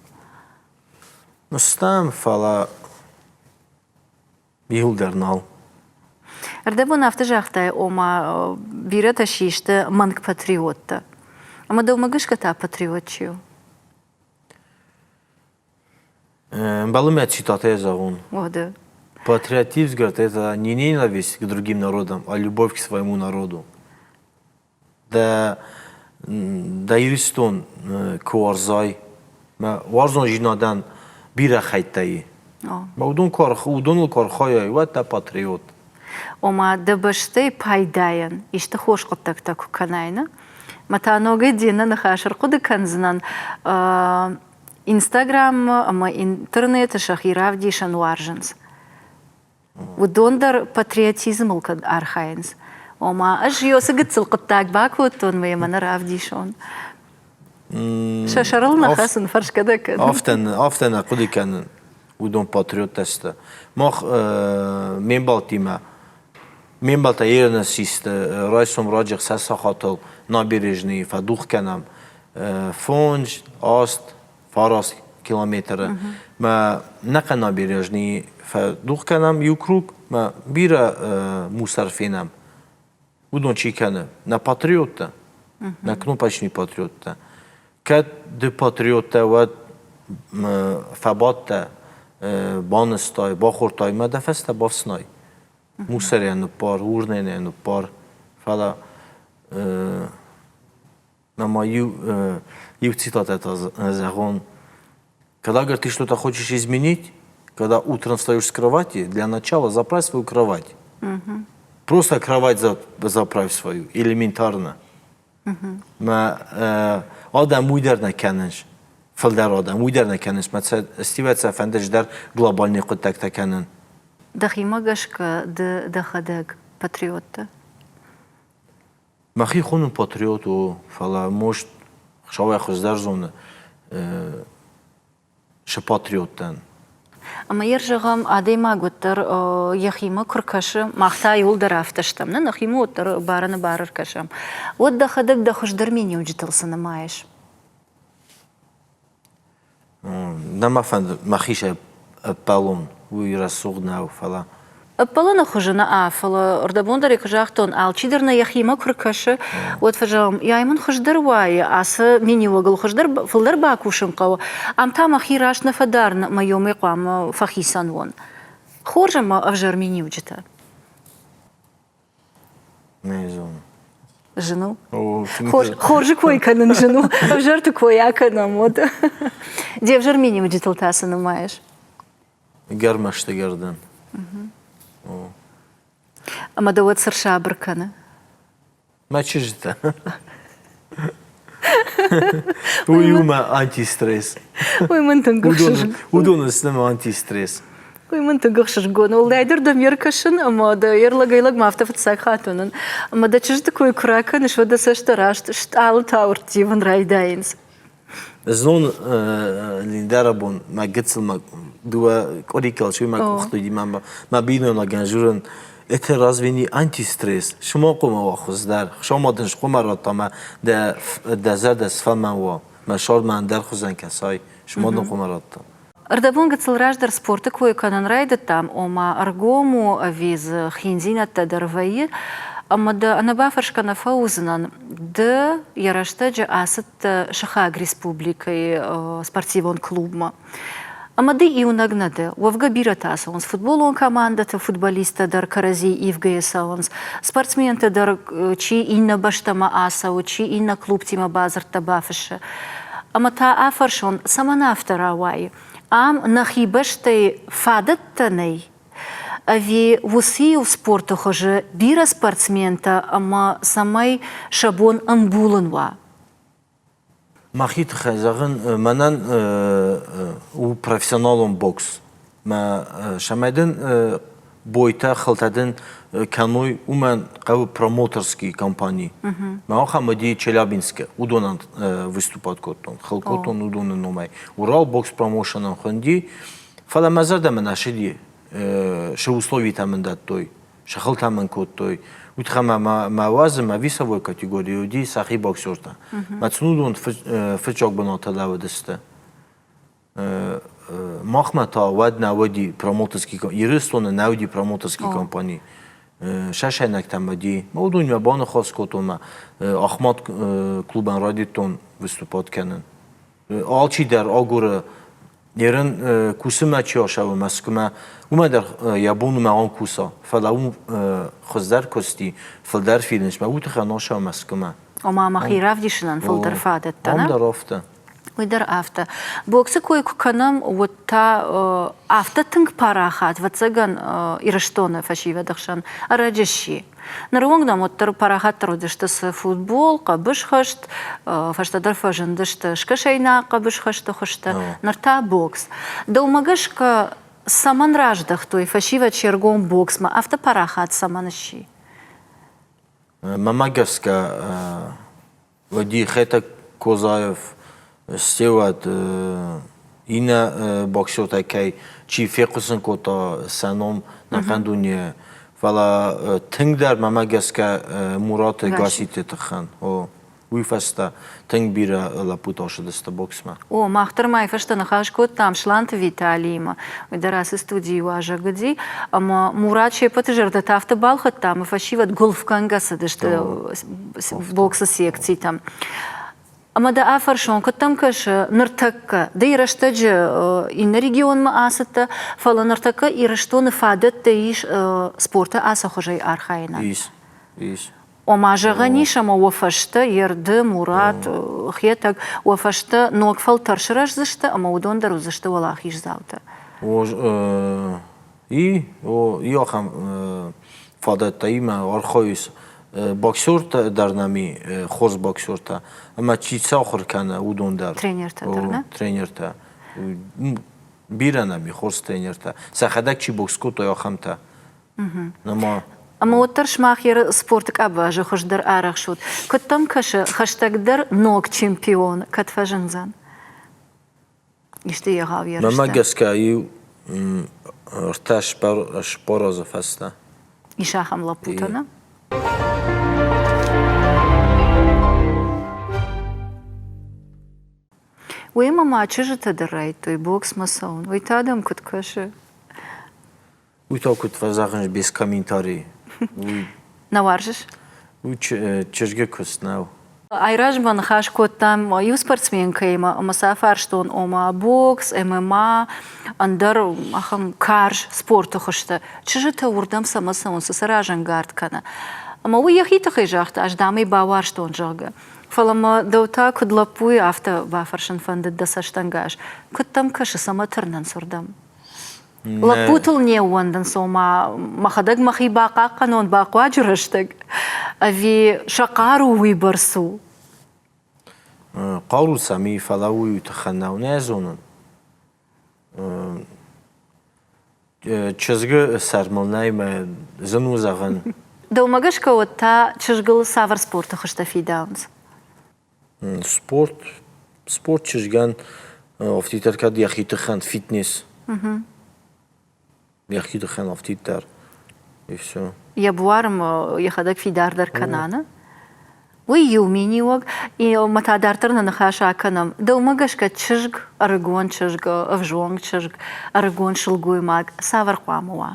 Стӕм, фӕлӕ иуылдӕр нал. Ӕрдӕбон афтӕ загътай, ома бирӕтӕ систы мӕнг патриоттӕ. Ӕмӕ дӕумӕ гӕсгӕ та патриот чи у? Ӕмбӕлы мӕ цитатӕйӕ зӕгъон. Уӕдӕ. Патриотизм, говорит, это не ненависть к другим народам, а любовь к своему народу. Дӕ, дӕ Иристон куы уарзай, мӕ уарзондзинадӕн бирӕ хӕйттӕ и. Мӕ уыдон куы уыдоныл куы архайай, уӕд дӕ патриот. Ома дӕ бӕстӕйы пайдайӕн исты хорз хъуыддӕгтӕ куы кӕнай, нӕ? Мӕ та ногӕй де нӕ ныхас ӕрхъуыды кӕндзынӕн. Инстаграммӕ ӕмӕ интернеты сӕхи равдисӕн уарзынц. Уыдон дӕр патриотизмыл кӕд архайынц. Ома, ӕз ёсы гыццыл хъуыддаг бакодтон мӕ мӕнӕ равдисон. Сӕ сӕрыл нӕ хӕцын, фӕрсгӕ дӕ кӕнын. Афтӕ нӕ хъуыды кӕнын, уыдон патриоттӕ сты. Мах ме мбӕлттимӕ ме мбӕлттӕ ерын систы райсом раджы сӕ сахатыл набережныйы фӕдугъ кӕнӕм фондз, аст, фараст километры. Мӕ нӕхъӕн набережныйы фӕдугъ кӕнӕм иу круг, мӕ бирӕ мусор фенӕм. Уыдон чи кӕны? Нӕ патриоттӕ, нӕ кнопочный патриоттӕ. Кӕд ды патриоттӕ, уӕд фӕбадтӕ. Банызтай, бахордтай мӕ дӕ фӕстӕ бафснай. Мусорӕн ныппар, урнӕнӕн ныппар. Фӕлӕ ма иу, иу цитатӕ та зӕгъон. Когда, говорит, ты что-то хочешь изменить, когда утром встаешь с кровати, для начала заправь свою кровать. Угу. Просто кровать заправь свою, элементарно. Мӕ адӕм уый дӕр нӕ кӕнынц, фылдӕр адӕм уый дӕр нӕ кӕнынц, мӕ стивӕ сӕ фӕнды дӕр глобальный хъуыддӕгтӕ кӕнын. Дӕхимӕ гӕсгӕ ды дӕхӕдӕг патриот дӕ? Мӕхи хонын патриот у, фӕлӕ может Хуыцауӕй хуыздӕр зоны сӕ патриоттӕн. Ӕмӕ йӕ зӕгъӕм, адӕймаг уӕддӕр йӕхимӕ куы ркӕсы, мах та иуылдӕр афтӕ стӕм, нӕ нӕхимӕ уӕддӕр барӕны бар ӕркӕсӕм, уӕд дӕхӕдӕг дӕ хуыздӕр миниуджытыл цы нымайыс? Нӕ мӕ фӕнды мӕхицӕй ӕппӕлон, уый рӕсугъд нӕу, фӕлӕ Ӕппӕлыны хуызы нӕ, фӕлӕ рдӕбон дӕр куы загътон, алчидӕр нӕ йӕхимӕ куы ркӕсы, уӕд фӕзӕгъӕм, яй мын хуыздӕр уайы, ацы миниуӕгыл хуыздӕр фылдӕр бакусын хъӕуы, ам та мӕхи раст нӕ фӕдарын ӕмӕ йомӕй хъуамӕ фӕхицӕн уон. Хорз ӕмӕ ӕвзӕр миниуджытӕ. Нӕ зонын. Зын у? Хорзы кой кӕнын зын у, ӕвзӕрты кой акӕнӕм, уӕд. Де взӕр миниуджытыл та цы нымайыс? Гӕр мӕстыгӕр дӕн. Ӕмӕ дӕ уӕд цы рсабыр кӕны? Мӕ чызджытӕ. Уый у мӕ антистресс. Уый мын тынг ӕхсызгон. Уыдон сты мӕ антистресс. Уый мын тынг ӕхсызгон. Уӕлдайдӕр дӕм йе ркӕсын ӕмӕ дӕ йе рлӕгӕй-лӕгмӕ афтӕ фыццаг хатт уынын. Ӕмӕ дӕ чызджыты кой куы ракӕныс, уӕд дӕ цӕсты раст стъалытау ӕрттивын райдайынц. Знон Линдӕрабон мӕ гыццыл мӕ дыууӕ къуыри кӕлсуй мӕ къухты уыди мӕ мӕ бийнойнагӕн дзурын, это разве не антистресс? Шума хъуамӕ уа хуыздӕр? Хуыцау дын схъуамӕ радта мӕ дӕ дӕ зӕрдӕ сфӕлмӕн уа, мӕ сӕрмӕ ӕндӕр хуызӕн кӕсай, шума дын хъуамӕ радта. Ӕрдӕбон гыццыл раздӕр спорты кой кӕнын райдыдтам, ома ӕргом у ӕви дзы хиндзинӕдтӕ дӕр вӕййы, ӕмӕ дӕ ӕнӕбафӕрсгӕ нӕ фӕуыдзынӕн, ды йӕ рӕстӕджы ацыдтӕ сыхаг республикӕйы спортивон клубмӕ. Ӕмӕ ды иунӕг нӕ дӕ. Уӕвгӕ бирӕтӕ цӕуынц футболон командӕты, футболисттӕ дӕр кӕрӕдзи ивгӕйӕ цӕуынц, спортсментӕ дӕр чи иннӕ бӕстӕмӕ ацӕуы, чи иннӕ клубтимӕ бадзырдтӕ бафыссы. Ӕмӕ та афӕрсон, цӕмӕн афтӕ рауайы? Ам нӕхи бӕстӕйы фадӕттӕ нӕй? Ӕви уыцы-иу спорты хуызы бирӕ спортсментӕ ӕмӕ цӕмӕй сӕ бон ӕмбулын уа? Мӕхи тыххӕй зӕгъын, мӕнӕн у профессионалон бокс. Мӕ цӕмӕй дын бойтӕ, хылтӕ дын кӕной, уымӕн хъӕуы промоторский компани. Мӕ ахӕм уыди Челябинскы, уыдонӕн выступать кодтон, хыл кодтон уыдоны номӕй. Урал бокс промоушенӕн хуынди, фӕлӕ мӕ зӕрдӕмӕ нӕ сыди, сӕ условитӕ мын дӕттой, сӕ хылтӕ мын кодтой. Уый тыххӕй мӕ мӕ уӕзы, мӕ весовой категорийы уыди сӕхи боксертӕ. Мӕ сын уыдон фыццаг бынаты лӕууыдысты. Махмӕ та уӕд нӕ уыди промоторский Ирыстоны нӕ уыди промоторский компани. Сӕсӕйнӕгтӕм уыди. Уыдонимӕ баныхас кодтон мӕ Ахмат клубӕн райдыдтон выступать кӕнын. Алчидӕр агуры ерын кусынмӕ чи ацӕуы Мӕскуымӕ, уымӕ дӕр йӕ бон уымӕ ам куса. Фӕлӕ уым хуыздӕр куысти, фылдӕр фидынц мӕ уый тыххӕй ацӕуы Мӕскуымӕ. Ома мӕхи равдисынӕн фылдӕр фадӕттӕ, Ам дӕр афтӕ. Уый дӕр афтӕ. Боксы кой куы кӕнӕм, уӕд та афтӕ тынг парахат, ӕвӕццӕгӕн, Ирыстоны фӕсивӕды хсӕн ӕрӕджы сси. Ныры онг нӕм уӕддӕр парахатдӕр уыдысты цы футбол, хъӕбысхӕст, фӕстӕдӕр фӕзындысты скӕсӕйнаг хъӕбысхӕсты хуызтӕ, ныр та бокс. Дӕумӕ гӕсгӕ, цӕмӕн раздӕхтой фӕсивӕд се ргом боксмӕ, афтӕ парахат цӕмӕн сси? Мӕнмӕ гӕсгӕ, Уыди Хетӕг Козаев, стӕй иннӕ боксертӕ кӕй чи фехъусын кодта сӕ ном нӕхъӕн дуне, фӕлӕ тынгдӕр мӕмӕ гӕсгӕ Мураты Гаситы тыххӕн. О, уый фӕстӕ тынг бирӕ лӕппутӕ ацыдысты боксмӕ. О, мах дӕр ма фӕстӕ ныхас кодтам Сланты Виталиимӕ. Уый дӕр ацы студийы уазӕг уыди. Ӕмӕ Мурат се ппӕты зӕрдӕтӕ афтӕ балхӕдта, ӕмӕ фӕсивӕд гуылфгӕнгӕ цыдысты боксы секцитӕм. Ӕмӕ дӕ афӕрсон, куыд дӕм кӕсы, ныртӕккӕ ды рӕстӕджы иннӕ регионмӕ ацыдтӕ, фӕлӕ ныртӕккӕ Ирыстоны фадӕттӕ ис спорты ацы хуызӕй архайынӕн? Ис, ис. Ома, зӕгъӕн ис, ӕмӕ уӕ фӕстӕ Ерды, Мурат, Хетӕг, уӕ фӕстӕ ног фӕлтӕр сырӕздзысты ӕмӕ уыдон дӕр уыдзысты уӕлахиздзаутӕ. И, о, и ахӕм фадӕттӕ имӕ архайыс боксертӕ дӕр нӕм и, хорз боксертӕ, ӕмӕ чи цы ахуыр кӕны, уыдон дӕр. Тренертӕ дӕр, нӕ? Тренертӕ. Бирӕ нӕм и хорз тренертӕ. Сӕхӕдӕг чи бокс кодтой, ахӕмтӕ. Нӕма. Ӕмӕ уӕддӕр сымах спорты къабазы хуыздӕр арӕхсут. Куыд дӕм кӕсы, хӕстӕгдӕр ног чемпион кӕд фӕзындзӕн? Исты егъау ерыстӕ? Мӕнмӕ гӕсгӕ иу ӕртӕ споразы фӕстӕ. Ис ахӕм лӕппутӕ, нӕ? Уыимӕ ма чызджытӕ дӕр райдыдтой боксмӕ цӕуын. Уый та дӕм куыд кӕсы? Уый та куыд фӕзӕгъынц без комментарий. Уый Нӕ уарзыс? Уый чызджы куыст нӕу. Айразмӕ ныхас кодтам иу спортсменкӕимӕ ӕмӕ сӕ фарстон, ома бокс, ММА, ӕндӕр ахӕм карз спорты хуызтӕ. Чызджытӕ уырдӕм цӕмӕ цӕуынц, цы сӕ разӕнгард кӕны. Ӕмӕ уый йӕхи тыххӕй загъта, ӕз дам ӕй бауарзтон, зӕгъгӕ. Фӕлӕ мӕ дӕу та куыд лӕппуйы, афтӕ бафӕрсын фӕндыд дӕ цӕстӕнгас. Куыд дӕм кӕсы, цӕмӕ тырнынц уырдӕм? Лӕппутыл не ууӕндынц, ома мӕхӕдӕг мӕхи бахъахъхъӕнон бахъуаджы рӕстӕг, ӕви сӕ хъару уыйбӕрц у? Хъару сӕм и, фӕлӕ уый тыххӕн нӕу, нӕ зонын. Чызгы сӕр мыл нӕй мӕ зын у зӕгъын. Дӕумӕ гӕсгӕ уӕд та чызгыл цавӕр спорты хуызтӕ фидауынц? Спорт, спорт чызгӕн афтиддӕр кӕд йӕхи тыххӕн фитнес. Йӕхи тыххӕн афтиддӕр и все. Йӕ буар ӕмӕ йӕхӕдӕг фидардӕр кӕна, нӕ? Уый иу миниуӕг. Ӕмӕ та дарддӕр нӕ ныхас акӕнӕм. Дӕумӕ гӕсгӕ чызг, ӕрыгон чызг, ӕвзонг чызг, ӕрыгон сылгоймаг цавӕр хъуамӕ уа?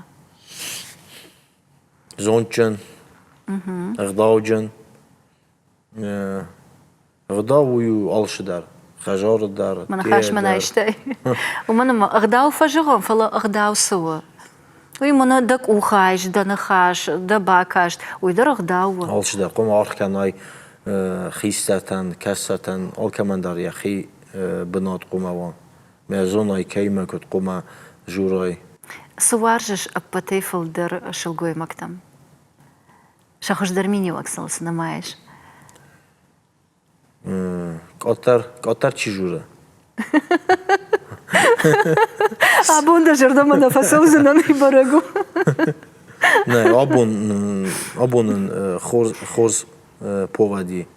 Зондджын, ӕгъдауджын, Ӕгъдау уый у алцыдӕр, хӕдзары дӕр. Мӕ ныхас мӕн айстай. Уымӕн ӕмӕ ӕгъдау фӕзӕгъӕм, фӕлӕ ӕгъдау цы у? Уый мӕнӕ дӕ къух айс, дӕ ныхас, дӕ бакаст, уый дӕр ӕгъдау у. Алцыдӕр хъуамӕ аргъ кӕнай хистӕртӕн, кӕстӕртӕн, алкӕмӕн дӕр йӕхи бынат хъуамӕ уа. Мӕ зонай, кӕимӕ куыд хъуамӕ дзурай. Цы уарзыс ӕппӕтӕй фылдӕр сылгоймӕгтӕм? Сӕ хуыздӕр миниуӕг сыл цы нымайыс? Къаддӕр, къаддӕр чи журы? Абон дӕ зӕрдӕмӕ нӕ фӕцӕудзынӕн, уый бӕрӕг у. Нӕ, абон, абон ын хорз, хорз повади.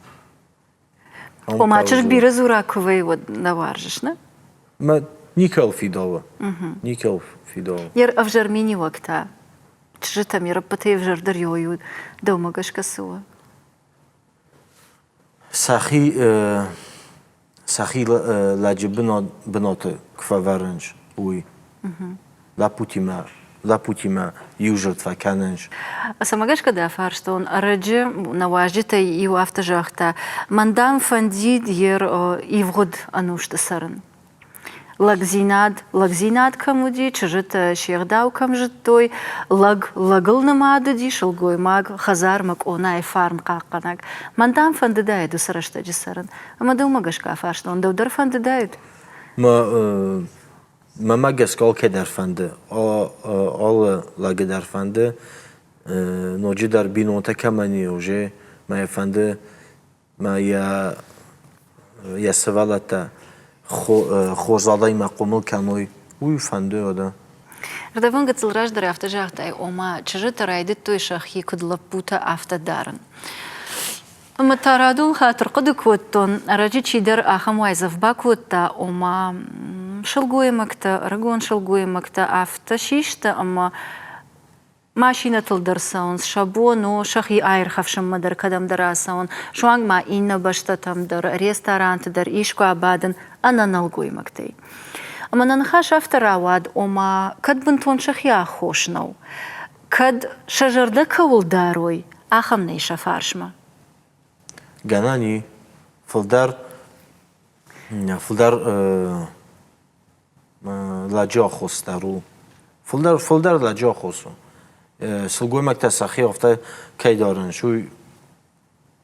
Ома чызг бирӕ дзураг куы вӕййы, уӕд нӕ уарзыс, нӕ? Мӕ никӕуыл фидауы. Никӕуыл фидауы. Йе ӕвзӕр миниуӕг та чызджытӕм йе рӕппытӕй ӕвзӕрдӕр йой у, дӕумӕ гӕсгӕ цы у? Сӕхи сӕхи лӕджы бынаты куы фӕвӕрынц, уый. Лӕппутимӕ лӕппутимӕ иу дзырд фӕкӕнынц. Цӕмӕ гӕсгӕ дӕ фарстон, ӕрӕджы нӕ уазджытӕй иу афтӕ загъта, мӕн дам фӕндид йе ивгъуыд ӕнусты цӕрын. Лӕгдзинад лӕгдзинад кӕм уыди, чызджытӕ се гъдау кӕм зыдтой, лӕг лӕгыл нымад уыди, сылгоймаг хӕдзармӕ къонайы фарн хъахъхъӕнӕг. Мӕн дам фӕндыдаид уыцы рӕстӕджы цӕрын. Ӕмӕ дӕумӕ гӕсгӕ фарстон, дӕу дӕр фӕндыдаид? Мӕ Мӕмӕ гӕсгӕ алкӕдӕр фӕнды, алы лӕги дӕр фӕнды, ноджыдӕр бийнонтӕ кӕмӕн и уже, мӕ фӕнды мӕ йӕ йӕ сывӕллӕттӕ хорз адӕймаг хъомыл кӕной, уый фӕнды уӕдӕ. Рдӕбон гыццыл раздӕр афтӕ загътай, ома чызджытӕ райдыдтой сӕхи куыд лӕппутӕ, афтӕ дарын. Ӕмӕ та радон хатт ӕрхъуыды кодтон, ӕрӕджы чидӕр ахӕм уайдзӕф бакодта, ома сылгоймӕгтӕ, ӕрыгон сылгоймӕгтӕ афтӕ систы, ӕмӕ машинӕтыл дӕр цӕуынц, сӕ бон у сӕхи аирхӕфсынмӕ дӕр кӕдӕмдӕр ацӕуын, суанг ма иннӕ бӕстӕтӕм дӕр, ресторанты дӕр искуы абадын ӕнӕ нӕлгоймӕгтӕй. Ӕмӕ нӕ ныхас афтӕ рауад, ома кӕд бынтон сӕхи аххос нӕу, кӕд сӕ зӕрдӕ кӕуыл дарой, ахӕм нӕй сӕ фарсмӕ. Гӕнӕн и, фылдӕр. Фылдӕр лӕджы аххос дӕр у. Фылдӕр, фылдӕр лӕджы аххос у. Сылгоймӕгтӕ сӕхи афтӕ кӕй дарынц, уый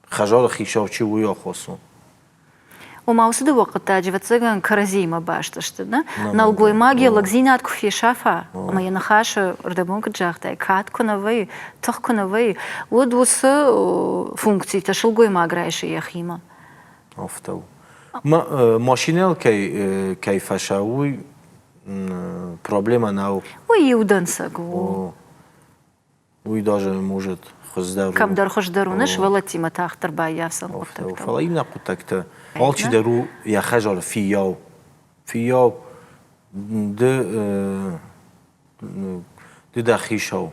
хӕдзары хицау чи у, уый аххос у. Ома уыцы дыууӕ хъуыддаджы, ӕвӕццӕгӕн, кӕрӕдзиимӕ баст сты, нӕ? Нӕлгоймаг йӕ лӕгдзинад куы фесафа, ӕмӕ йӕ ныхасы рдӕбон куыд загътай, кад куы нӕ вӕййы, тых куы нӕ вӕййы, уӕд уыцы функцитӕ сылгоймаг райсы йӕхимӕ. Афтӕ у. Машинӕйыл кӕй, кӕй фӕсӕуы, уый проблемӕ нӕу. Уый иу дӕнцӕг у. Уый даже может хуыздӕр у. Кӕмдӕр хуыздӕр у, нӕ сывӕллӕттимӕ тагъддӕр баййафдзӕн хъуыддӕгтӕ. Фӕлӕ иннӕ хъуыддӕгтӕ алчидӕр у йӕ хӕдзары фиййау. Фиййау ды, ды дӕ хицау.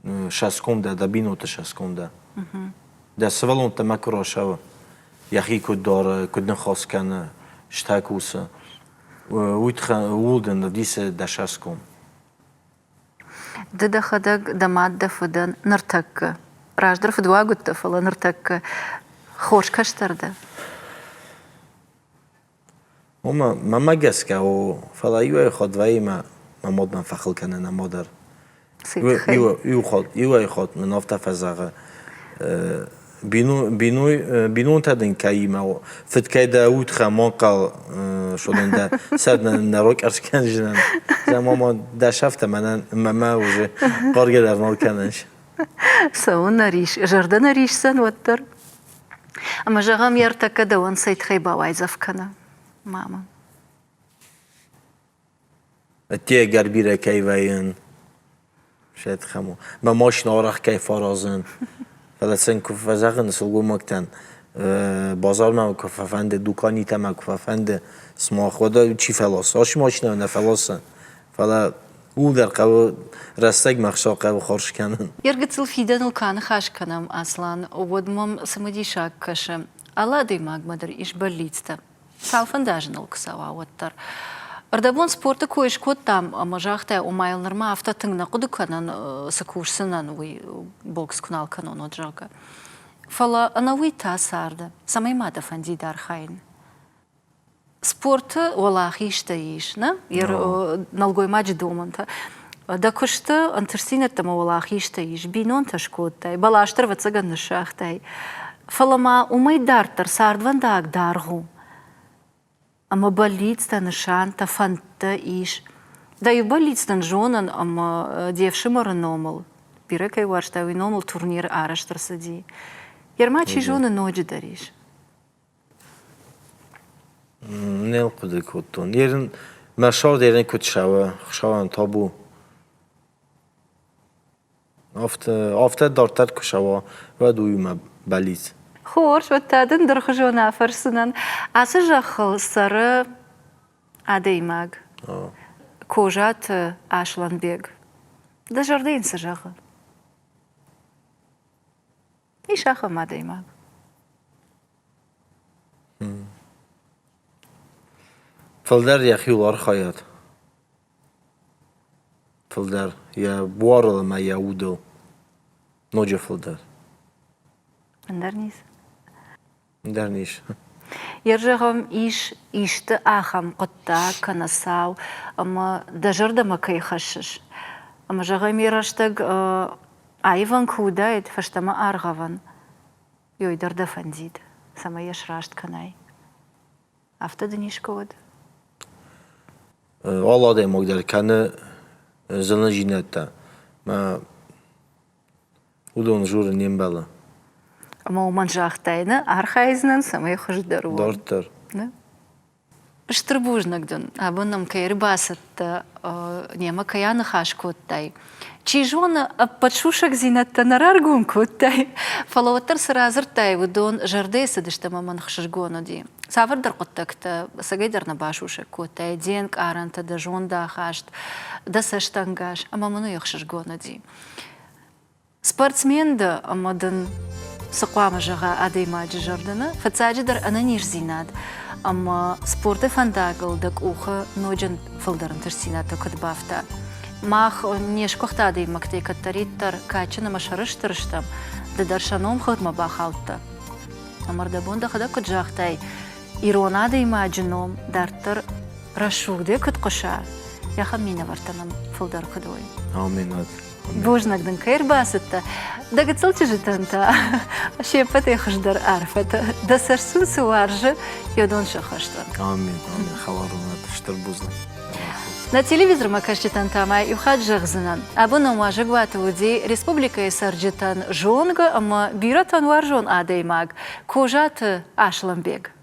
Сӕском дӕ, дӕ бинонты сӕском дӕ. Дӕ сывӕллӕттӕ мӕ куы расӕуы, йӕхи куыд дары, куыд ныхас кӕны, стӕ кусы, уый тыххӕй ууыл дын ӕвдисы дӕ сӕском. Ды дӕхӕдӕг дӕ мад дӕ фыдӕн ныртӕккӕ, раздӕр фыдуаг уыдтӕ, фӕлӕ ныртӕккӕ хорз кӕстӕр дӕ? Уымӕ мӕмӕ гӕсгӕ у, фӕлӕ иуӕй хатт вӕййы мӕ мӕ мадмӕ фӕхыл кӕнын ӕмӕ дӕр. Иуӕй хатт мын афтӕ фӕзӕгъы, бинонтӕ дын кӕимӕ фыд кӕй дӕ уд хӕмонхъӕл шодын дӕ сӕр нӕ рокъӕрц кӕнжынӕн. Мама дӕ сӕфтӕ мӕнӕн мӕмӕ уже хъаргӕ дӕр нал кӕнынс. Цӕуын нӕ рис, зӕрдӕ нӕ рисдзӕн уӕддӕр. Ӕмӕ зӕгъӕм, йӕ ӕртӕккӕ дӕуӕн цӕй тыххӕй бауайдзӕф кӕны мама? Ӕдде ӕгӕр бирӕ кӕй вӕййын, сӕтхӕм у. Мӕ машинӕ арӕх кӕй фӕаразын. Фӕлӕ сын куы фӕзӕгъын сылгоймӕгтӕн, базармӕ куы фӕфӕнды, дуканитӕмӕ куы фӕфӕнды, сымах уӕдӕ чи фӕласы? Ацы машинӕ нӕ фӕласы. Фӕлӕ ууыл дӕр хъӕуы рӕстӕгмӕ ӕхца хъӕуы хорз кӕнын. Йе ргыццыл фидӕныл куы аныхас кӕнӕм, Аслан, уӕд мӕм цымыдисаг кӕсы. Алы адӕймагмӕ дӕр ис бӕллицтӕ. Цалфӕнды азы ныл куы цӕуа, уӕддӕр. Ӕрдӕбон спорты кой скодтам ӕмӕ загътай, ома йыл нырма афтӕ тынг нӕ хъуыды кӕнын, цы кусдзынӕн, уый бокс куы нал кӕнон, уӕд, зӕгъгӕ. Фӕлӕ ӕнӕуый та царды, цӕмӕй ма дӕ фӕндид архайын? Спорты уӕлахизтӕ ис, нӕ? Нӕлгоймаджы домӕнтӕ. Дӕ куысты ӕнтыстдзинӕдтӕ ӕмӕ уӕлахизтӕ ис, бинонтӕ скодтай, бӕлас дӕр, ӕвӕццӕгӕн, ныссагътай. Фӕлӕ ма уымӕй дарддӕр цардвӕндаг даргъ у. Ӕмӕ бӕллицтӕ, нысантӕ, фӕндтӕ ис. Дӕ иу бӕллиц дын зонын, ӕмӕ де фсымӕры номыл, бирӕ кӕй уарзтай, уый номыл турнир арӕзт ӕрцыди. Ерма, чи зоны, ноджыдӕр ис. Не рхъуыды кодтон. Ерын мӕ сӕр дӕр куыд цӕуы, Хуыцауӕн табу. Афтӕ, афтӕ дарддӕр куы цӕуа, уӕд уый у мӕ бӕллиц. Хорз, уӕд та дын дырхуызон афӕрсдзынӕн. Ацы зӕххыл цӕры адӕймаг Козаты Аслӕнбег. Дӕ зӕрдӕ йын цы зӕгъы? Ис ахӕм адӕймаг. Фылдӕр йӕхиуыл архайӕд. Фылдӕр йӕ буарыл ӕмӕ йӕ удыл. Ноджы фылдӕр. Ӕндӕр ницы. Ӕндӕр низ. Йе зӕгъӕм, ис исты ахӕм хъуыддаг кӕнӕ цау, ӕмӕ дӕ зӕрдӕмӕ кӕй хӕссыс. Ӕмӕ зӕгъӕм, йӕ рӕстӕг аивӕн куы уыдаид, фӕстӕмӕ аргъӕвӕн, ёй дӕр дӕ фӕндид, цӕмӕй йӕ сраст кӕнай. Афтӕ дын искуы уыд? Алы адӕймаг дӕр кӕны зылындзинӕдтӕ. Мӕ Уыдон дзурын не мбӕлы. Ӕмӕ уымӕн загътай, нӕ архайдзынӕн, цӕмӕй хуыздӕр уон. Дарддӕр. Нӕ? Стыр бузныг дын, абон нӕм кӕй ӕрбацыдтӕ, немӕ кӕй аныхас кодтай. Чи зоны, ӕппӕт сусӕгдзинӕдтӕ нӕ раргом кодтай, фӕлӕ уӕддӕр цы радзырдтай, уыдон зӕрдӕйы цыдысты ӕмӕ мӕн хсызгон уыди. Цавӕрдӕр хъуыддӕгтӕ ӕцӕгӕйдӕр нӕ басусӕг кодтай, де нкъарӕнтӕ, дӕ зондахаст, дӕ цӕстӕнгас, ӕмӕ мын уый ӕхсызгон уыди. Спортсмен дӕ ӕмӕ дын цы хъуамӕ зӕгъа адӕймаджы зӕрдӕ, нӕ? Фыццаджыдӕр ӕнӕниздзинад ӕмӕ спорты фӕндагыл дӕ къухы ноджы фылдӕр ӕнтыстдзинӕдтӕ куыд бафта. Мах не сгуыхт адӕймӕгтӕй кӕддӕриддӕр кадджын ӕмӕ сӕрыстыр стӕм, ды дӕр сӕ номхыгъдмӕ бахаудтӕ. Ӕмӕ рдӕбон дӕхӕдӕг куыд загътай, Ирон адӕймаджы ном дарддӕр рӕсугъдӕй куыд хъуыса, ахӕм минӕвӕрттӕ нӕм фылдӕр куыд уой. Амен. Бузныг дын, кӕй ӕрбацыдтӕ. Дӕ гыццыл чызджытӕн та се ппӕтӕй хуыздӕр арфӕтӕ. Дӕ цӕст сын цы уарзы, йӕ дон сӕххӕст уӕд. Амен, амен. Хӕлар уӕд. Стыр бузныг. Нӕ телевизормӕ кӕсджытӕн та ма иу хатт зӕгъдзынӕн. Абон нӕм уазӕгуаты уыди республикӕйы цӕрджытӕн зонгӕ ӕмӕ бирӕтӕн уарзон адӕймаг Козаты Аслӕнбег.